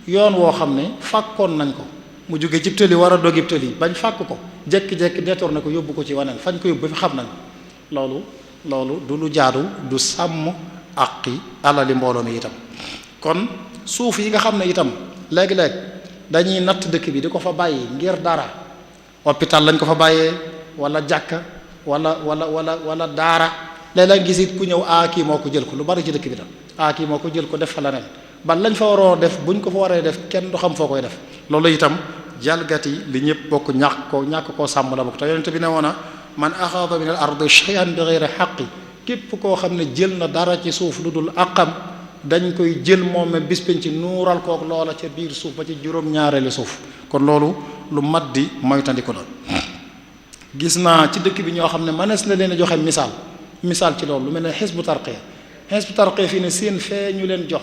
yoon woo xam ne fàkkoon nañ ko mu jóge cib tëli war a dogib tëli bañ fàkk ko jekki-jekki détourné ko yóbbu ko ci waneen fañ ko yóbbu ba fi xam nañ loolu du lu jaadu du sàmm àqi alali mbooloo mi itam kon suuf yi nga xam ne itam léegi-léeg dañuy natt dëkk bi di ko fa bàyyi ngir dara hôpital lañ ko fa bàyyee wala jàkka wala daara léeg-léeg gis it ku ñëw kii moo ko jël ko lu bari ci dëkk bi tam kii moo ko jël ko def fa leneen ba lañ fa waroo def buñ ko fa waree def kenn du xam foo koy def loolu itam jalgati li ñëpp bokk ñàkk koo sàmm la bokk te yonent bi ne woon na man axada min al ardi shay'an bi ghayri haqqi képp koo xam ne jël na dara ci suuf lu dul àqam dañ koy jël moom me bis penc ci nuural kook loola ca biir suuf ba ci juróom-ñaareelu suuf kon loolu lu mat di moytandiku la gis naa ci dëkk bi ñoo xam ne mënees na leen a joxe misaal ci loolu lu mel ne Hizbu Tarqiya fii ne seen fee ñu leen jox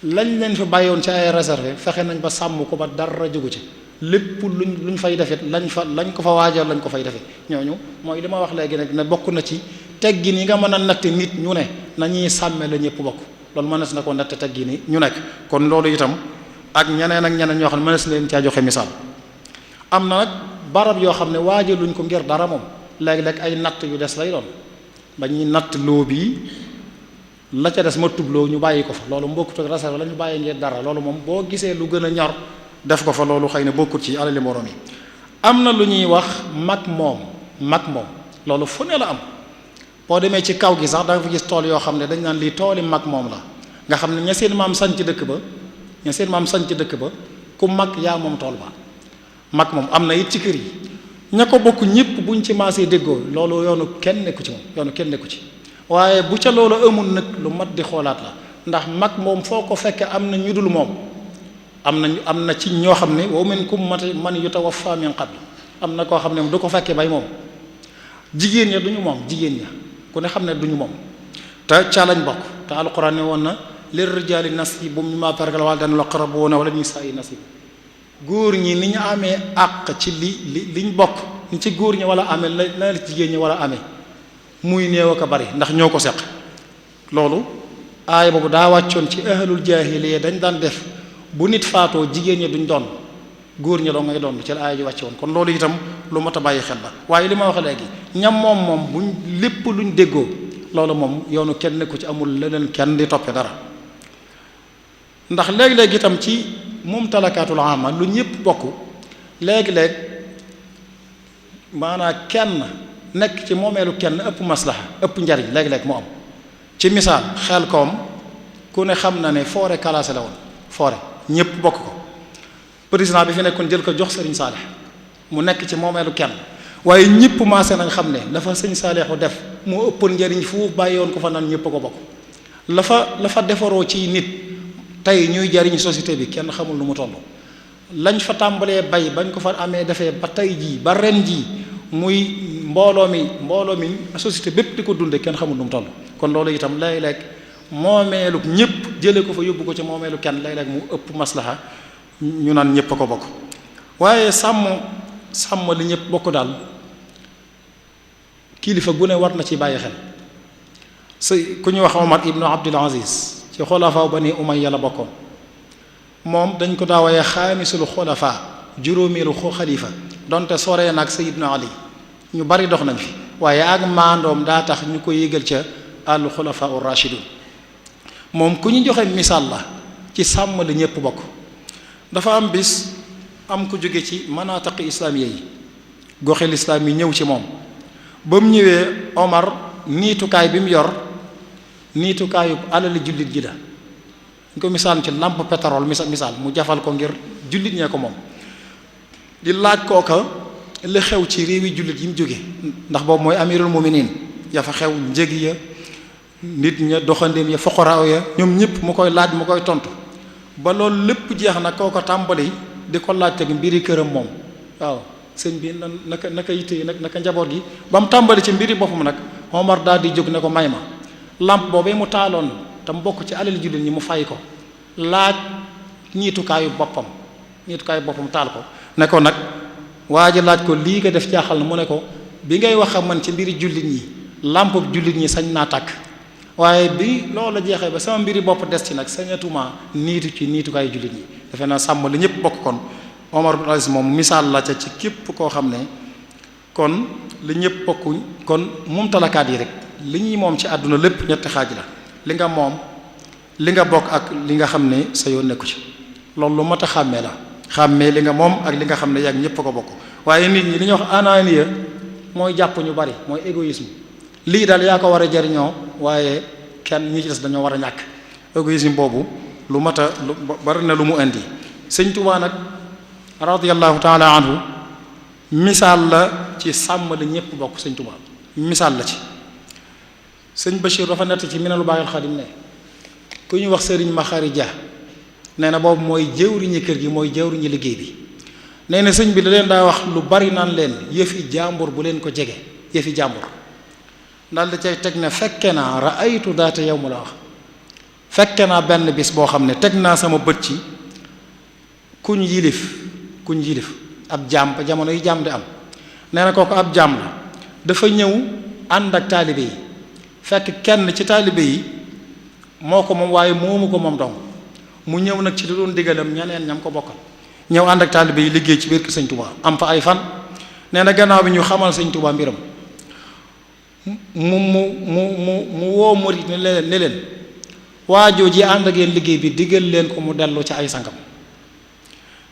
lañ leen fi bàyyoon ci ay réserve fexe nañ ba sàmm ko ba dara jógu ci lépp luñ fay defit lañ ko fa waajal lañ ko fay defee ñooñu mooy li ma wax léegi nag ne bokk na ci teggin yi nga mën a natte nit ñu ne nañuy sàmme la ñëpp bokk loolu mënees na ko natte teggin yi ñu nekk kon loolu itam ak ñeneen ñoo xam ne mënees leen caa joxe misaal am na nag barab yoo xam ne waajaluñ ko ngir dara moom léeg-léeg ay natt yu des lay doon ba ñuy natt loo bii la ca des ma tubloo ñu bàyyi ko fa loolu mbokkut ak réserve la ñu bàyyi ngir dara loolu moom boo gisee lu gën a ñor def ko fa loolu xëy na bokkut ci alali moroom yi am na lu ñuy wax mag moom loolu fu ne la am boo demee ci kaw gi sax da nga fa gis tool yoo xam ne dañ naan lii tooli mag moom la nga xam ne ña seen maam sanc dëkk ba ku mag yaa moom tool ba mag moom am na it ci kër yi ña ko bokk ñëpp buñ ci maasee déggoo loolu yoonu kenn nekku ci waaye bu ca loolu amul nag lu mat di xoolaat la ndax mag moom foo ko fekkee am na ñu dul moom am na ci ñoo xam ne wa minkum man yutawaffa min qabl am na koo xam ne du ko fekkee bay moom jigéen ña duñu moom jigéen ña ku ne xam ne duñu moom te ca lañ bokk te alquran ne woon na lir rijaali nasibum mimma taraka al-waalidayni wal aqrabuuna wala nisaa'i nasib góor ñi ni ñu amee àq ci liñ bokk ni ci góor ñi wala amee la jigéen ñi wala amee muy néew ak a bari ndax ñoo ko seq loolu aaya boobu daa wàccoon ci ahlul jaahiliya dañ daan def bu nit faatoo jigéen ñi duñ doon góor ñi doo ngay doon ci la aaya ji wàcce woon kon loolu itam lu mat a bàyyi xel la waaye li ma wax léegi ñam moom buñ lépp luñ déggoo loolu moom yoonu kenn nekku ci amul leneen kenn di toppe dara ndax léeg-léeg itam ci mumtalakaatul aama lu ñëpp bokk léeg-léeg maanaam kenn nekk ci moomeelu kenn ëpp maslaha ëpp njariñ léeg-léeg mu am ci misaal xel koom ku ne xam na ne forêt classée la woon forêt ñëpp bokk ko président bi fi nekkoon jël ko jox sëriñ Saalix mu nekk ci moomeelu kenn waaye ñëpp maase nañ xam ne dafa sëñ Saalixu def moo ëppoon njariñ fu bàyyi woon ko fa nan ñëpp ko bokk la fa defaroo ci nit tey ñuy jariñ société bi kenn xamul lu mu toll lañ fa tàmbalee bay bañ ko fa amee defee ba tey jii ba ren jii muy mbooloo mi société bépp di ko dunde kenn xamul lu mu toll kon loolu itam léeg-léeg moomeelu ñëpp jële ko fa yóbbu ko ci moomeelu kenn léeg-léeg mu ëpp maslaha ñu naan ñëpp a ko bokk waaye sàmm li ñëpp bokk daal kilifa gu ne war na ci bàyyi xel ku ñuy wax Omar ibnu Abdul Aziz ci xulafaa Bani Umayya la bokkoon moom dañ ko daawayee xaamisul xulafaa juróomeelu xalifa donte soree nag Sayyidna Ali ñu bari dox nañ fi waaye ak maandoom daa tax ñu ko yégal ca al xulafa ur rashidun moom ku ñu joxe misaal la ci sàmm li ñépp bokk. dafa am bis am ku jóge ci manataqi islaamiya yi goxi lislaam yi ñëw ci moom ba mu ñëwee Omar niitukaay bi mu yor niitukaayu alali jullit ji la ñu ko misaal ci lampe pétrole misaal mu jafal ko ngir jullit ñee ko moom di laaj kooka li xew ci réewi jullit yi mu jóge ndax boobu mooy amirul muminin ya fa xew njëg ya nit ña doxandéem ya foqoraaw ya ñoom ñëpp mu koy laaj mu koy tontu ba loolu lépp jeex na kooko tàmbali di ko laaj teg mbiri këram moom waaw sëñ bi naka yitte naka njaboot gi ba mu tàmbali ci mbiri boppam nag Omar daal di jóg ne ko may ma lampe boobee mu taaloon te mu bokk ci alal jullit ñi mu fay ko laaj ñiitukaayu boppam taal ko ne ko nag waa ji laaj ko lii nga def jaaxal na mu ne ko bi ngay wax ak man ci mbiri jullit ñi lampe jullit ñi sañ naa tàkk waaye bi loolu jeexee ba sama mbiri bopp des ci nag sañatuma niitu ci niitukaayu jullit ñi defe naa sàmm li ñëpp bokk kon Omar bin Aziz moom misaal la ca ci képp koo xam ne kon li ñëpp bokkuñ kon mumtalakaat yi rek li ñuy moom ci àdduna lépp ñetti xaaj la li nga moom li nga bokk ak li nga xam ne sa yoon nekku ci loolu lu mat a xàmmee la xàmmee li nga moom ak li nga xam ne yàgg ñëpp ko bokk waaye nit ñi li ñuy wax ananiya mooy jàpp ñu bari mooy égoïsme lii daal yaa ko war a jariñoo waaye kenn ñi ci des dañoo war a ñàkk égoïsme boobu lu mat a lu bari na lu mu indi sëñ Tuubaa nag radiyallahu taala anhu misaal la ci sàmm li ñëpp bokk sëñ Tuubaa misaal la ci sëñ Bachir dafa nett ci Minanul Baaqil Xadim ne ku ñu wax sëriñ Maxari Dia nee na boobu mooy jëwriñi kër gi mooy jëwriñi liggéey bi nee na sëñ bi da leen daa wax lu bari naan leen yëfi jàmbur bu leen ko jege yëfi jàmbur daal da cay teg ne fekke naa raaytu daata yow mu la wax fekke naa benn bis boo xam ne teg naa sama bët ci kuñ yilif ab jaam ba jamono yi jaam di am nee na kooku ab jaam la dafa ñëw ànd ak taalibe yi fekk kenn ci taalibe yi moo ko moom waaye moomu ko moom dong mu ñëw nag ci li doon digalam ñeneen ñam ko bokkal ñëw ànd ak taalibe yi liggéey ci biir kër sëñ Tuubaa am fa ay fan nee na gannaaw bi ñu xamal sëñ Tuubaa mbiram mu woo murit ne leen waajoo ji ànd ak yéen liggéey bi digal leen ko mu dellu ci ay sangam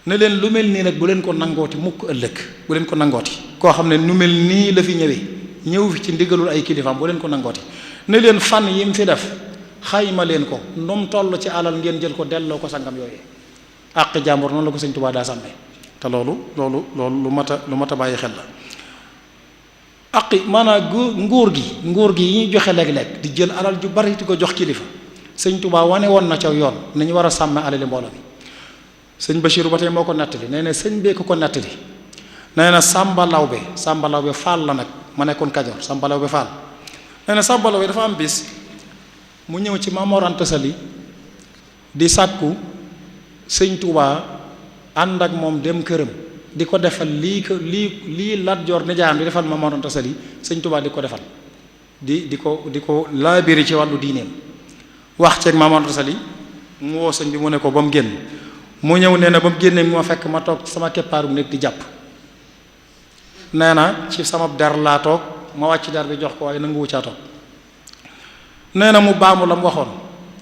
ne leen lu mel nii nag bu leen ko nangooti mukk ëllëg bu leen ko nangooti koo xam ne nu mel nii la fi ñëw fi ci ndigalul ay kilifaam bu leen ko nangooti ne leen fan yi mu fi def xayma leen ko nu mu toll ci alal ngeen jël ko delloo ko sangam yooyu àq jàmbur noonu la ko sëñ Tuubaa daa sàmmee te loolu lu mat a bàyyi xel la aqi maanaam nguur gi yi ñuy joxe léeg-léeg di jël alal ju bari di ko jox kilifa sëñ Tuubaa wane woon na ca yoon nañu war a sàmme alali mbooloo mi sëñ Bachir ba tey moo ko nettali nee na sëñ bee ko nettali nee na Sàmba Lawbe Faal la nag ma nekkoon Kajoor Sàmba Lawbe Faal nee na Sàmba Lawbe dafa am bis mu ñëw ci Maam Mor Anta Sali di sàkku sëñ Tuubaa ànd ak moom dem këram di ko defal lii Lat Joor nijaayam di defal Maam Mor Anta Sali sëñ Tuubaa di ko defal di ko laabiri ci wàllu diineem wax ceeg Maam Mor Anta Sali mu woo sëñ bi mu ne ko ba mu génn mu ñëw nee na ba mu génnee mu ma fekk ma toog sama keppaaru nekk di jàpp nee na ci sama der laa toog ma wàcc der bi jox ko waaye nanguwu caa toog nee na mu baamu la mu waxoon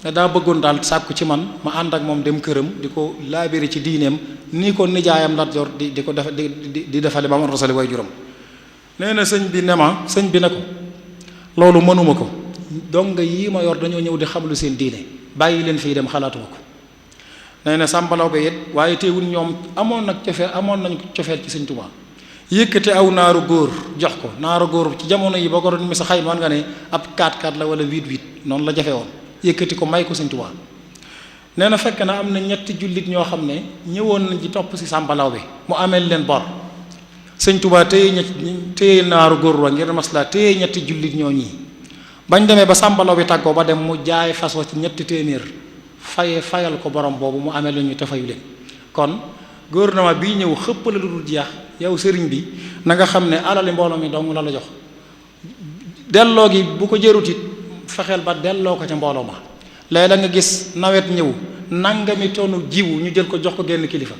ne daa bëggoon daal sàkku ci man ma ànd ak moom dem këram di ko laabiri ci diineem nii ko nijaayam Lat Joor di ko def di defale ba mu rosali way juróom nee na sëñ bi ne ko loolu mënuma ko donc yii ma yor dañoo ñëw di xam lu seen diine bàyyi leen fii dem xalaatuma ko nee na Sàmba Lawbe it waaye teewul ñoom amoon nañ cofeel ci sëñ Tuubaa yëkkati aw naaru góor jox ko naaru góor ci jamono yi boo ko doon misa xayma nga ne ab 4x4 la wala 8x8 noonu la jafe woon yëkkati ko may ko sëñ Tuubaa nee na fekk na am na ñetti jullit ñoo xam ne ñëwoon nañ ci topp si Sàmba Lawbe mu ameel leen bor sëñ Tuubaa téye naaru góor wa ngir masla téye ñetti jullit ñoo ñii bañ demee ba Sàmba Lawbe tàggoo ba dem mu jaay fas wa ci ñetti téeméer fayal ko borom boobu mu amee lañu te fayu leen kon gouvernement bii ñëw xëpp la lu dul jeex yow sëriñ bi na nga xam ne alali mbooloo mi dong la jox delloo gi bu ko jërutit fexeel ba delloo ko ca mbooloo ma léeg la nga gis nawet ñëw nangami tonu jiwu ñu jël ko jox ko genn kilifa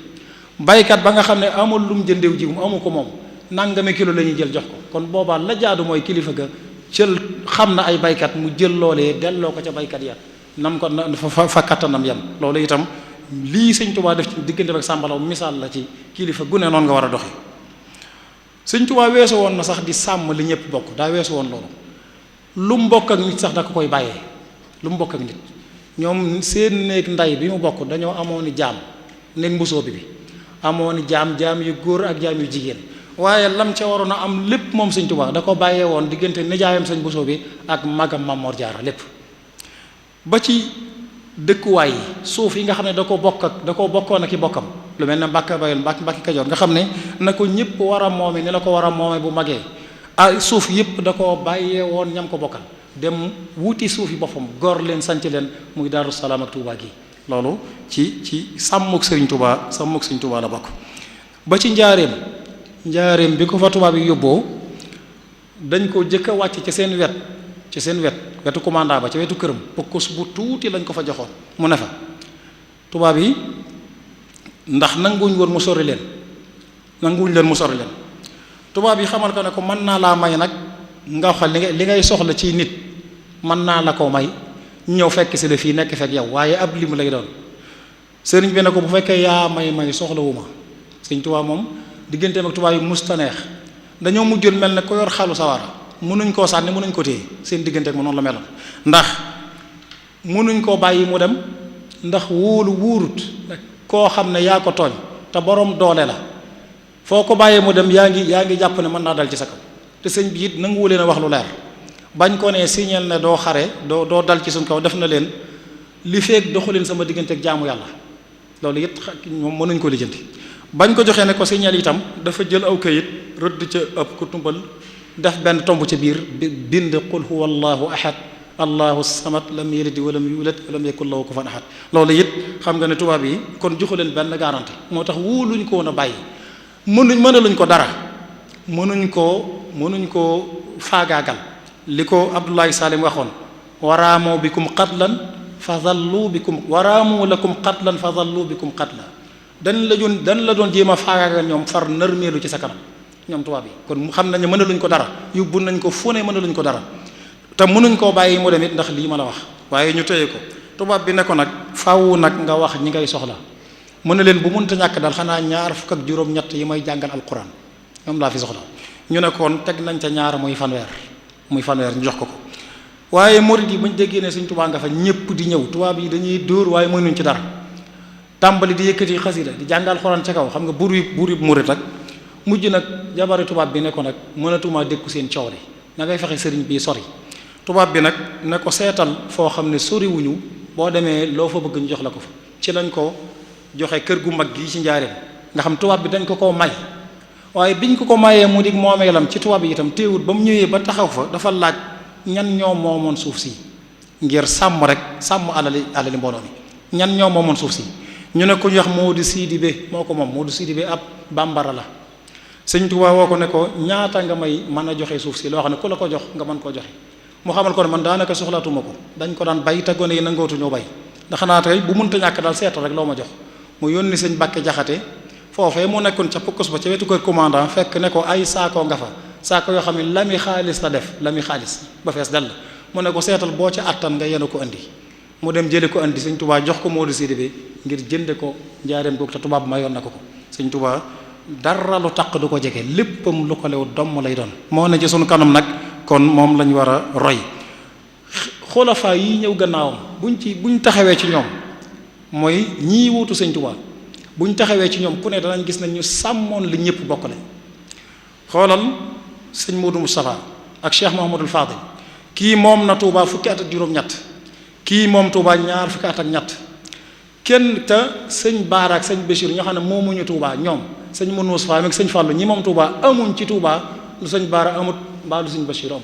baykat ba nga xam ne amul lu mu jëndew jiw amu ko moom nangami kilo la ñuy jël jox ko kon boobaa la jaadu mooy kilifa ga jël xam na ay baykat mu jël loolee delloo ko ca baykat ya nam ko fa kattanam yam loolu itam lii sëñ Tuubaa def ci diggante ak sàmbalaw misaal la ci kilifa gu ne noonu nga war a doxe sëñ Tuubaa weesu woon na sax di sàmm li ñëpp bokk daa weesu woon loolu lu mu bokk ak nit sax da ko koy bàyyee lu mu bokk ak nit ñoom seen néeg nday bi mu bokk dañoo amoon i jaam néeg mbusoo bi amoon i jaam yu góor ak jaam yu jigéen waaye lam ca waroon a am lépp moom sëñ Tuubaa da ko bàyyee woon diggante nijaayam sëñ mbusoo bi ak magam Mamor Jaara lépp ba ci dëkkuwaay yi suuf yi nga xam ne da ko bokkoon ak i bokkam lu mel ne Mbàkke Bayool Mbàkke Kajoor nga xam ne na ko ñëpp war a moome ni la ko war a moome bu magee suuf yëpp da ko bàyyee woon ñam ko bokkal dem wuti suuf yi boppam gor leen sanc leen muy Daaru Salaam ak Tuubaa gi loolu ci sàmmuk Sëriñ Tuubaa la bokk ba ci njaareem bi ko fa tubaab yi yóbboo dañ ko jëkk a wàcc ci seen wetu commandant ba ca wetu këram pokkus bu tuuti lañ ko fa joxoon mu ne fa tubaab yi ndax nanguwuñ leen mu sori leen tubaab yi xamal ko ne ko mën naa laa may nag nga wax li ngay soxla ci nit mën naa la ko may ñëw fekk si la fii nekk fekk yow waaye ab lim lay doon sëriñ bi ne ko bu fekkee yaa may soxlawu ma sëñ Tuubaa moom digganteem ak tubaab yi musta neex dañoo mujjoon mel ne ko yor xalu sawara mënuñ koo sànni mënuñ ko téye seen diggante ak mu noonu la meloon ndax mënuñ koo bàyyi mu dem ndax wuurut koo xam ne yaa ko tooñ te borom doole la foo ko bàyyee mu dem yaa ngi jàpp ne mën naa dal ci sa kaw te sëñ bi it nanguwu leen a wax lu leer bañ ko ne signal ne doo xare doo dal ci suñ kaw def na leen li feek doxu leen sama diggante ak jaamu yàlla loolu it moom mënuñ ko lijjanti bañ ko joxee ne ko signal itam dafa jël aw kayit rëdd ca ëpp ku tumbal def benn tomb ca biir bind qul huwa allahu ahad allahu samad lam yalid walam yulad walam yakul lahu kufuwan ahad loolu it xam nga ne tubaab yi kon joxu leen benn garantie moo tax wóoluñ ko woon a bàyyi mënaluñ ko dara mënuñ koo faagaagal li ko Abdullahi Salim waxoon waraamu bikum qatlan fa zallu bikum waraamu lakum qatlan fa zallu bikum qatla dañ la doon jéem a faagaagal ñoom far nërmeelu ci sa kanam ñoom tubaab yi kon xam nañu mënaluñ ko dara yóbbu nañ ko fu ne mënaluñ ko dara te mënuñ koo bàyyi mu dem it ndax lii ma la wax waaye ñu téye ko tubaab bi ne ko nag faaw nag nga wax ñi ngay soxla mu ne leen bu mënta ñàkk daal xanaa ñaar fukk ak juróom-ñett yi may jàngal alquran ñoom laa fi soxla ñu ne koon teg nañ ca ñaar muy fanweer ñu jox ko waaye murid yi bañ déggee ne Sëñ Tuubaa nga fa ñëpp di ñëw tubaab yi dañuy dóor waaye mënuñ ci dara tàmbali di yëkkati xasida di jàngal alquran ca kaw xam nga buur yi murid rek mujj nag jabari tubaab bi ne ko nag mënatumaa dékku seen coow li na ngay fexe sëriñ bi sori tubaab bi nag ne ko seetal foo xam ne soriwuñu boo demee loo fa bëgg ñu jox la ko fa ci lañ ko joxe kër gu mag gi ci njaareem nga xam tubaab bi dañ ko koo may waaye biñ ko mayee mu dig moomeelam ci tubaab yi itam téewut ba mu ñëwee ba taxaw fa dafa laaj ñan ñoo moomoon suuf si ngir sàmm alali mbooloo mi ñan ñoo moomoon suuf si ñu ne ku ñu wax Moodu Sidibé moo ko moom Moodu Sidibé ab bambara la Sëñ Tuubaa woo ko ne ko ñaata nga may mën a joxe suuf si loo xam ne ku la ko jox nga mën koo joxe mu xamal ko ne man daanaka soxlaatuma ko dañ ko daan bay te gone yi nangootu ñoo bay ndax xanaa tey bu munta ñàkk daal seetal rek loo ma jox mu yónni sëñ Mbàkke Jaxate foofee mu nekkoon ca pukkus ba ca wetu kër commandant fekk ne ko ay saako nga fa saako yoo xam ne lami xaalis la def lami xaalis ba fees dell mu ne ko seetal boo ca attan nga yenu ko andi mu dem jële ko andi Sëñ Tuubaa jox ko Moodu Sidibé ngir jënde ko njaareem googu te tubaab ma yoon na ko Sëñ Tuubaa dara lu taq du ko jege léppam lu ko lew domm lay doon moo ne ci sunu kanam nag kon moom lañ war a roy xulafaa yi ñëw gannaawam buñ taxawee ci ñoom mooy ñii wuutu Sëñ Tuubaa buñ taxawee ci ñoom ku ne danañ gis nañ ñu sàmmoon li ñëpp bokk lañ xoolal sëñ Modou Moustapha ak Cheikh Mouhamadul Fadil kii moom na Touba fukki at ak juróom-ñett kii moom Touba ñaar fukki at ak ñett kenn te sëñ Baara ak sëñ Bachir ñoo xam ne moomuñu Touba ñoom sëñ Modou Moustapha ak sëñ Fallou ñi moom Touba amuñ ci Touba lu sëñ Baara amut mbaa lu sëñ Bachir am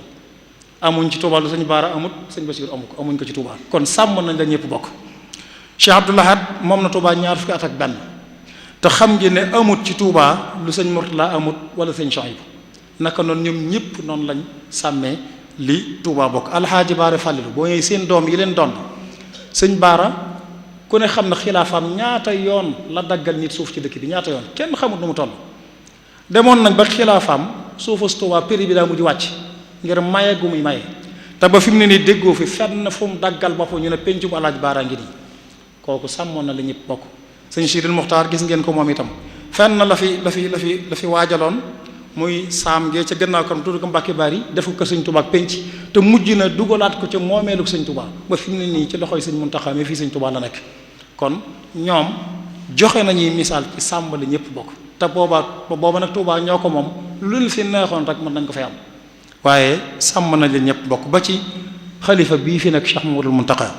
amuñ ci Touba lu sëñ Baara amut sëñ Bachir amu ko amuñ ko ci Touba kon sàmm nañ la ñëpp bokk Cheikh Abdoul Ahad moom na Touba ñaar fukki at ak benn te xam ngeen ne amut ci Touba lu sëñ Mourtala amut wala sëñ Chouaïb naka noonu ñoom ñëpp noonu lañ sàmmee li Touba bokk alxaaji Baara Fàllilu boo ñëwee seen doom yi leen doon sëñ Baara ku ne xam na xilaafaam ñaata yoon la daggal nit suuf ci dëkk bi ñaata yoon kenn xamut nu mu toll. demoon nañ ba xilaafaam suufas Tuubaa prix bi daa mujj wàcc ngir maye gu muy maye te ba fi mu ne nii déggoo fi fenn fu mu daggal boppam ñu ne pencum alaaj baaraa ngi nii kooku sàmmoon na la ñëpp bokk. sëñ Sidil Muxtaar gis ngeen ko moom itam fenn la fi waajaloon muy saam gee ca gannaaw kam tudd ko Mbàkke Bari defu ko sëñ Tuubaa ak penc te mujj na dugalaat ko ca moomeelu sëñ Tuubaa ba fi mu ne nii ci loxoy sëñ Muntaxa mi fii sëñ Tuubaa la nekk. kon ñoom joxe nañuy misaal ci sàmm la ñëpp bokk te booba nag Tuubaa ñoo ko moom lu leen fi neexoon rek mën nañ ko fay am waaye sàmm nañ la ñëpp bokk ba ci xalifa bii fi nekk Cheikh Mouhamadoul Mountakha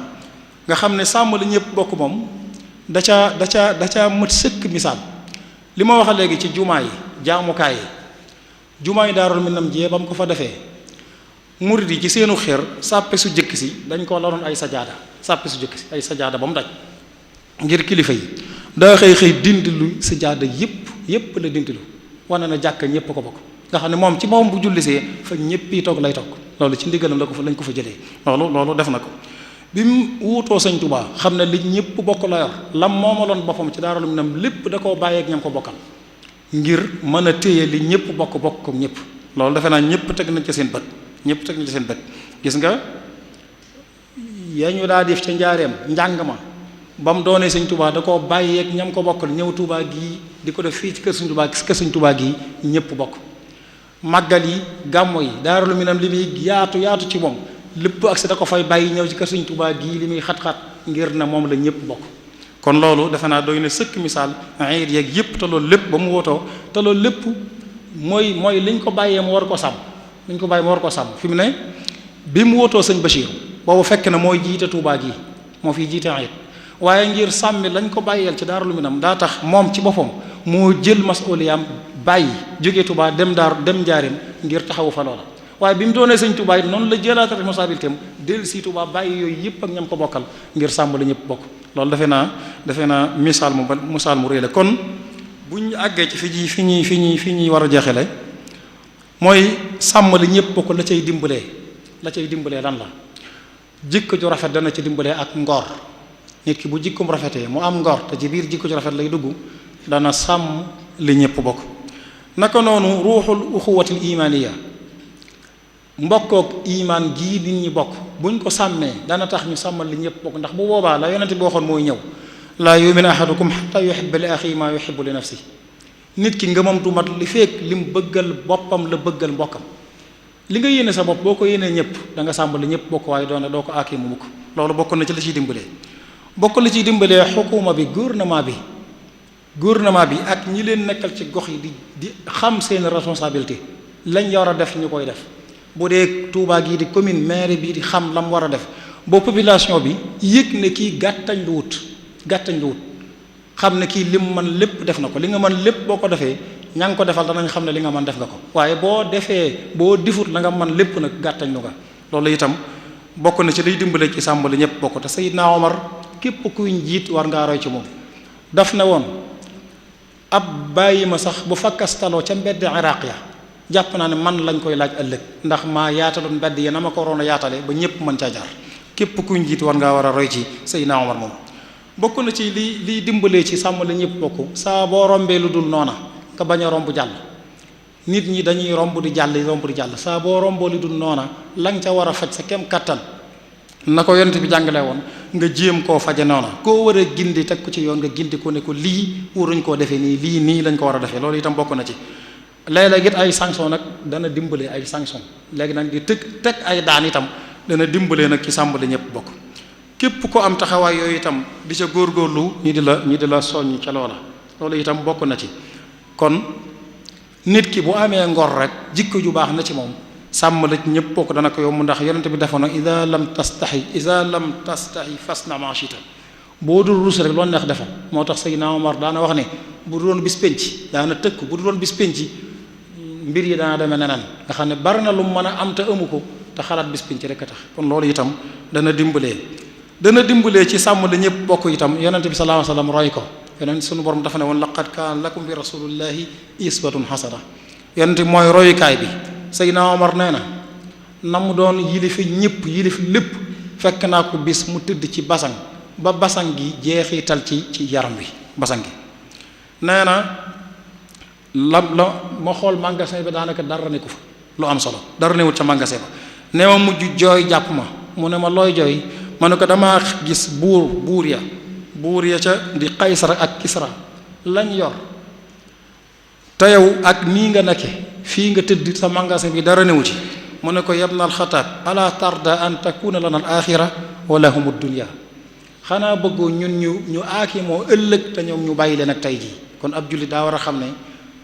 nga xam ne sàmm la ñëpp bokk moom da caa mat sëkk misaal li ma wax léegi ci jumaa yi jaamukaay yi jumaa yi Daarul Minam jee ba mu ko fa defee murid yi ci seenu xeer sàppe su jëkk si dañ ko laroon ay sajaada sàppe su jëkk si ay sajaada ba mu daj ngir kilifa yi daa xëy dindilu sajaada yépp la dindilu wane na jàkka ñépp ko bokk nga xam ne moom ci moom bu jullisee fa ñépp yi toog lay toog loolu ci ndigalam lañ ko fa jëlee loolu def na ko bi mu wuutoo sëñ Tuubaa xam ne li ñépp bokk la yor lam moomaloon boppam ci Daarul Minam lépp da koo bàyyeek ñam ko bokkal ngir mën a téye li ñépp bokk comme ñépp loolu defe naa ñépp teg nañ ci seen bët gis nga yaa ñu daa def ca njaareem njàng ma ba mu doonee sëñ Tuubaa da koo bàyyeek ñam ko bokkal ñëw Tuubaa gii di ko def fii ci kër sëñ Tuubaa gii ñépp bokk màggal yi gàmmo yi Daarul Minam li muy yaatu ci moom lépp ak si da ko fay bàyyi ñëw ci kër sëñ Tuubaa gii li muy xat-xat ngir na moom la ñépp bokk kon loolu defe naa doy na sëkk misaal ayit yeeg yépp te loolu lépp ba mu wootoo te loolu lépp mooy liñ ko bàyyee mu war ko sàmm fi mu ne bi mu wootoo sëñ Bachir boobu fekk na mooy jiite Tuubaa gii moo fiy jiite ayit waaye ngir sàmmi lañ ko bàyyeel ci Daarul Minam daa tax moom ci boppam moo jël masuliyaam bàyyi jóge Tuubaa dem njaareem ngir taxawu fa loola waaye bi mu doonee sëñ Tuubaa it noonu la jëlaat responsabilité am dellu si Tuubaa bàyyi yooyu yëpp ak ñam ko bokkal ngir sàmm la ñëpp bokk loolu defe naa misaal mu réy la kon bu ñu àggee ci fi ñuy war a jeexale mooy sàmm la ñëpp bokk la cay dimbalee lan la jikko ju rafet dana ci dimbalee ak ngor nit ki bu jikkoom rafetee mu am ngor te ci biir jikko ju rafet lay dugg dana sàmm li ñëpp bokk naka noonu ruuxul uxuwatil imaaniya mbokkook imaan gii nit ñi bokk buñ ko sàmmee dana tax ñu sàmmal li ñëpp bokk ndax bu boobaa la yonente bi waxoon mooy ñëw laa yu'minu ahadukum hatta yuhibba li axiihi maa yuhibbu li nafsi nit ki ngëmam du mat li fekk lim bëggal boppam la bëggal mbokkam li nga yéene sa bopp boo ko yéenee ñëpp da nga sàmmal li ñëpp bokk waaye doo ko aakee mu mukk loolu bokk na ci la ciy dimbalee xukuma bi gouvernement bi ak ñi leen nekkal ci gox yi di xam seen responsabilité lañ war a def ñu koy def bu dee Touba gii di commune maire bi di xam lam war a def boo population bi yëg ne kii gàttañ lu wut xam ne kii lim man lépp def na ko li nga mën lépp boo ko defee ña ngi ko defal danañ xam ne li nga mën def nga ko waaye boo difut la nga mën lépp nag gàttañ lu nga loolu itam bokk na ci liy dimbale ci sàmm li ñëpp bokk te Seydina Omar képp kuy njiit war ngaa roy ci moom daf ne woon ab bàyyi ma sax bu fakkastaloo ca mbedd Iraq ya jàpp naa ne man lañ koy laaj ëllëg ndax maa yaataloon mbedd yi na ma ko waroon a yaatale ba ñëpp mën caa jaar képp kuy njiit war ngaa war a roy ci Seydina Omar moom bokk na ci liy dimbalee ci sàmm la ñëpp bokk saa boo rombee lu dul noona nga bañ a romb jàll nit ñi dañuy romb di jàll saa boo romboo lu dul noona la nga ca war a faj sa kem kattan na ko yonent bi jàngale woon nga jéem koo faje noona koo war a gindi teg ko ci yoon nga gindi ko ne ko lii waruñ koo defee nii lañ ko war a defee loolu itam bokk na ci léeg-léeg it ay sanction nag dana dimbalee ay sanction léegi nag di teg ay daan itam dana dimbalee nag ci sàmm la ñëpp bokk képp ko am taxawaay yooyu itam di ca góorgóorlu ñi di la soññ ca loola loolu itam bokk na ci kon nit ki bu amee ngor rek jikko ju baax na ci moom sàmm la ñëpp bokk dana ko yomb ndax yonente bi defoon nag ida lam tastahi fasna ma shita boo dul rus rek loolu neex defal moo tax Seydina Omar daana wax ne bu du doon bis penc daana tëkk bu du doon bis penc mbir yi dana demee neneen nga xam ne bari na lu mu mën a am te amu ko te xalaat bis penc rek a tax kon loolu itam dana dimbalee ci sàmm la ñëpp bokk itam yonente bi sallallahu alayhi wasallam roy ko yonent sunu borom dafa ne woon laqad kaana lakum bi rasulillahi iswatun hasana yonente mooy royukaay bi Seydina Omar nee na mu doon yilif lépp fekk naa ko bis mu tëdd ci basang ba basan gi jeexital ci yaram wi basan gi. nee na la ma xool magasin bi daanaka dara ne ko fa lu am solo dara newut ca magasin ba ne ma mujj jooy jàpp ma mu ne ma looy jooy ma ne ko damaa gis buur ya ca di Qaysar ak Kisra lañ yor te yow ak nii nga nekke fii nga tëdd sa magasin bi dara newu ci mu ne ko yabna alxataab ala tarda an takuna lana al axira wa lahum ad-dunya xanaa bëggoo ñun ñu aaki moo ëllëg te ñoom ñu bàyyi leen ak tey jii kon ab jullit daa war a xam ne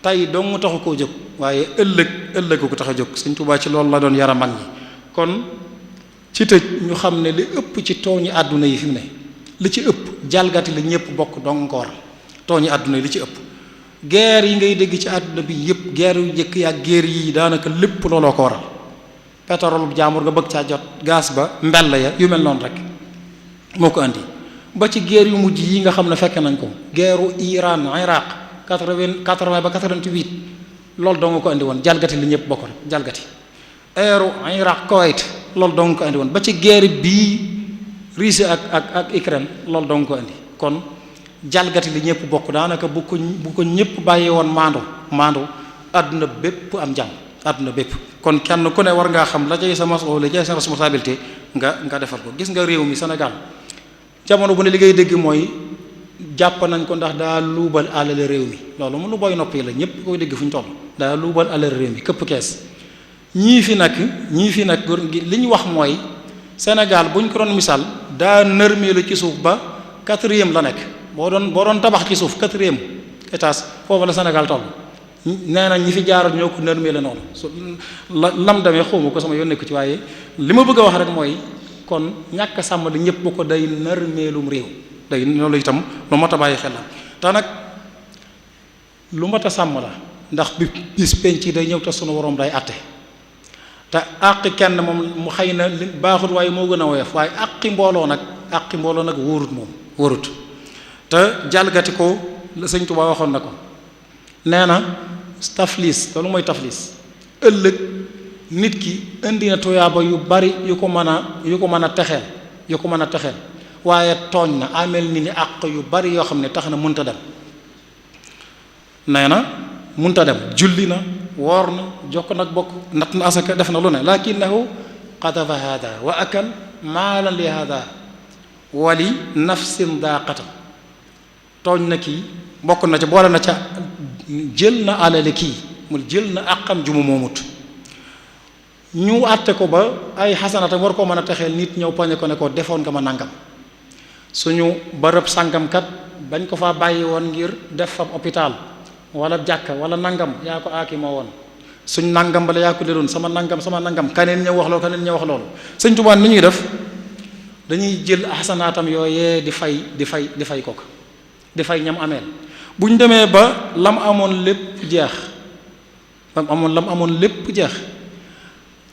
tey dong mu taxu koo jóg waaye ëllëg ko tax a jóg Sëñ Tuubaa ci loolu la doon yara mag ñi kon ci tëj ñu xam ne li ëpp ci tooñi àdduna yi fi mu ne li ci ëpp jalgati la ñëpp bokk dong ko waral tooñi àdduna yi li ci ëpp guerre yi ngay dégg ci àdduna bi yëpp guerre yu jëkk ak guerre yi daanaka lépp looloo ko waral pétrole bu jaamur nga bëgg caa jot gaz ba mbell ya yu mel noonu rek moo ko andi ba ci guerre yu mujj yi nga xam ne fekk nañ ko guerru Iran Iraq 80 ba 88 loolu dong ko andi woon jalgati li ñëpp bokk rek jalgati eeru Iraq Koweït loolu dong ko andi woon ba ci guerre bii Russie ak Ukraine loolu dong ko andi kon jalgati li ñëpp bokk daanaka bu ko ñëpp bàyyi woon maandu àdduna bépp am jàmm àdduna bépp kon kenn ku ne war ngaa xam la cay sa masuula la cay sa responsabilité nga defal ko gis nga réew mi Sénégal jamono bu ne li ngay dégg mooy jàpp nañ ko ndax daa luubal alal réew mi loolu mu lu boy noppi la ñëpp koy dégg fu ñu toll daa luubal alal réew mi këpp kees ñii fi nag li ñu wax mooy Sénégal bu ñu ko doon misaal daa nërmeelu ci suuf ba 4e la nekk boo doon tabax ci suuf 4e étage foofu la Sénégal toll nee na ñi fi jaaroon ñoo ko nërmeelu noonu lam demee xawma ko sama yoon nekku ci waaye li ma bëgg a wax rek mooy kon ñàkk sàmm li ñëpp bu ko day nërmeelum réew day loolu itam lu mat a bàyyi xel la te nag lu mat a sàmm la ndax bi bis penc yi day ñëw te sunu woroom day àtte te àqi kenn moom mu xëy na li baaxut waaye moo gën a woyof waaye àqi mbooloo nag wóorut te jalgati ko la Sëñ Tuubaa waxoon na ko nee na taflis loolu mooy taflis ëllëg nit ki indi na tuyaaba yu bari yu ko mën a texeel waaye tooñ na amel ni àq yu bari yoo xam ne tax na munta dem nee na munta dem julli na woor na jokk nag bokk natt na asaka def na lu ne lakinahu qadafa hada wa akal maalan li hada wali nafsin daaqata tooñ na kii bokk na ca boole na ca jël na alale kii mu jël na àqam ju mu moomut ñu àtte ko ba ay xasanatam war koo mën a texeel nit ñëw poñe ko ne ko defoon nga ma nangam suñu bërëb sàngamkat bañ ko fa bàyyi woon ngir def fa hôpital wala jàkka wala nangam yaa ko aaki moo woon suñ nangam bala yaa ko déroon sama nangam kaneen ñëw wax loolu Sëñ Tuubaa ni ñuy def dañuy jël xasanaatam yooyee di fay kooka di fay ñam ameel bu ñu demee ba lam amoon lépp jeex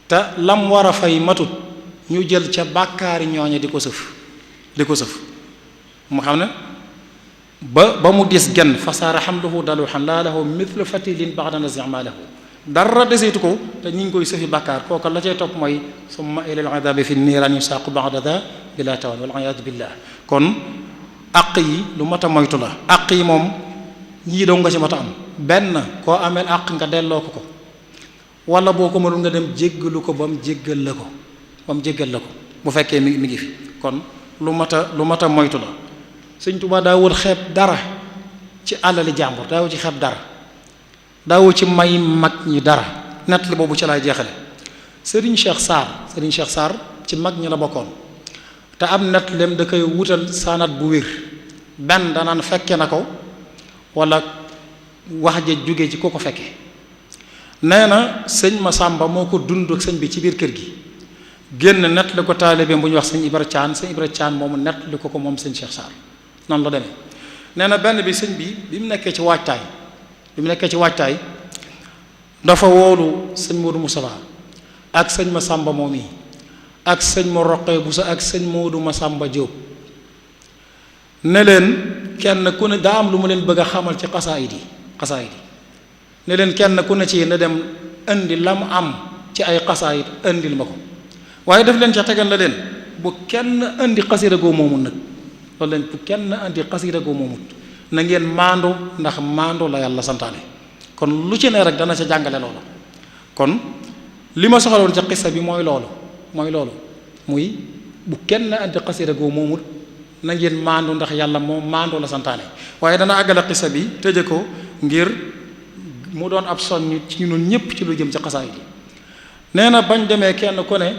te lam war a fay matut ñu jël ca bàkkaari ñooñe di ko sëf mu xam ne ba mu dis genn fasaara hamduhu daluhan laa lahu mithlu fatilin ba'da naz'ama lahu dara deseetu ko te ñu ngi koy sëfi bàkkaar kooka la cay topp mooy summa ilal adabi fi niiraan yusaaqu ba'da daa bila tawan wal iyaadu billah kon àq yi lu mat a moytu la àq yi moom ñii doo nga ci mat a am benn koo ameel àq nga delloo ko wala boo ko mënul nga dem jéggalu ko ba mu jéggal la ko bu fekkee mi ngi fi kon lu mat a moytu la Sëñ Tuubaa daawul xeeb dara ci alali jàmbur daawu ci xeeb dara daawu ci may mag ñi dara nett li boobu ci laay jeexale Serigne Cheikh Sarr ci mag ñi la bokkoon te am nett lem da koy wutal sanat bu wér benn danaan fekke na ko wala wax ja jóge ci ku ko fekke nee na sëñ Masamba moo ko dund ak sëñ bi ci biir kër gi génn nett li ko taalibeem bu ñuy wax sëñ Ibra Caan moomu nett li ko moom sëñ Cheikh Sarr noonu la demee nee na benn bi sëñ bi mu nekkee ci waajtaay dafa woolu sëñ Modou Moustapha ak sëñ Masamba moom yi ak sëñ ma Roqee Busa ak sëñ Modou Masamba Diop ne leen kenn ku ne daa am lu mu leen bëgg a xamal ci xasaayid yi ne leen kenn ku ne ci na dem indi la mu am ci ay xasaayid indil ma ko waaye def leen ca tegal la leen bu kenn indi xasida goo moomul nag loolu leen bu kenn andi xasida goo moomut na ngeen maandu ndax maandu la yàlla santaane kon lu ci ne rek dana ca jàngale loolu kon li ma soxaloon ca xissa bi mooy loolu muy bu kenn andi xasida goo moomut na ngeen maandu ndax yàlla moom maandu la santaane waaye dana àggale xissa bi tëje ko ngir mu doon ab soññ ci ñun ñëpp ci lu jëm ci xasaay yi nee na bañ demee kenn ku ne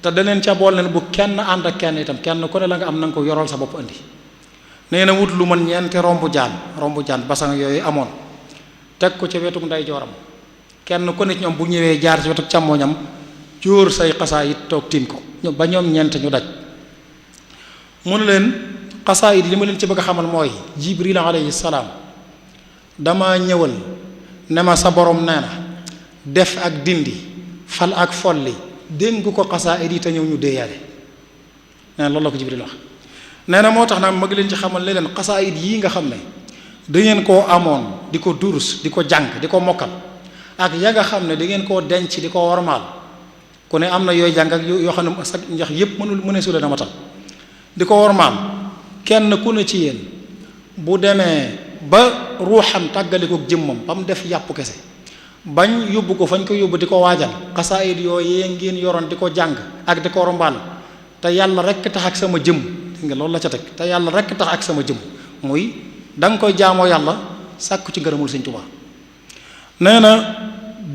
te daneen ca bool leen bu kenn ànd ak kenn itam kenn ku ne la nga am na nga ko yoral sa bopp andi nee na wut lu mën ñeenti rombu jaan basang yooyu amoon teg ko ca wetu ndeyjooram kenn ku ne ci ñoom bu ñëwee jaar ci wetu càmmooñam jóor say xasaayit toog tiim ko ba ñoom ñeent ñu daj mu ne leen xasaayit li ma leen ci bëgg a xamal mooy jibril alayhi salaam dama ñëwal ne ma sa borom nee na def ak dindi fal ak folli dénk ko xasaayit yi te ñëw ñu déeyaale nee na loolu la ko jibril wax nee na moo tax nag ma ngi leen ci xamal ne leen xasaayit yii nga xam ne dangeen koo amoon di ko durus di ko jàng di ko mokkal ak ya nga xam ne dangeen koo denc di ko wormaal ku ne am na yooy jàng ak yoo xam ne sax njax yépp mëne su leen a matal di ko wormaal kenn ku ne ci yéen bu demee ba ruuxam tàggalikook jëmmam ba mu def yàpp kese bañ yóbbu ko fañ ko yóbbu di ko waajal xasaayit yooyee ngeen yoroon di ko jàng ak di ko wormaal te yàlla rekk tax ak sama jëmm nga loolu la ca teg te yàlla rekk tax ak sama jëmm muy da nga koy jaamoo yàlla sàkku ci ngërëmul Sëñ Tuubaa nee na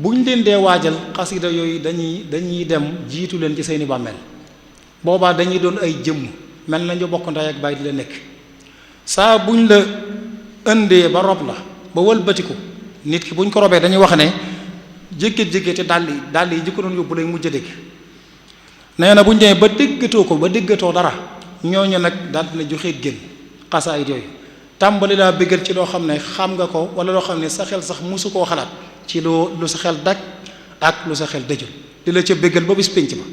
buñ leen dee waajal xasida yooyu dañuy dem jiitu leen ci seeni bàmmeel boobaa dañuy doon ay jëmm mel na ñu bokk ndey ak baay di la nekk saa buñ la ëndee ba rob la ba wëlbatiku nit ki buñ ko robee dañuy wax ne jéggét te dàll yi ji ko doon yóbbu lay mujj a dégg nee na buñ demee ba déggatoo ko ba déggatoo dara ñooñu nag daal dina joxe génn xasaayit yooyu tàmbali laa bëggal ci loo xam ne xam nga ko wala loo xam ne sa xel sax musu koo xalaat ci lu sa xel daj ak lu sa xel dëjul di la ca bëggal ba bis pénc ba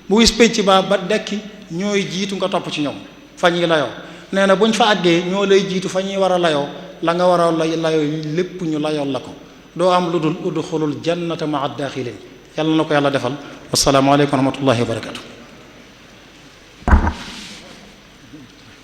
bu bis pénc ba dekki ñooy jiitu nga topp ci ñoom fa ñuy layoo nee na buñ fa àggee ñoo lay jiitu fa ñuy war a layoo la nga war a layoo lépp ñu layool la ko doo am lu dul udxulul jannata maa daaxilin yàlla na ko yàlla defal wassalaamu aleykum wa rahmatullahi wa barakatu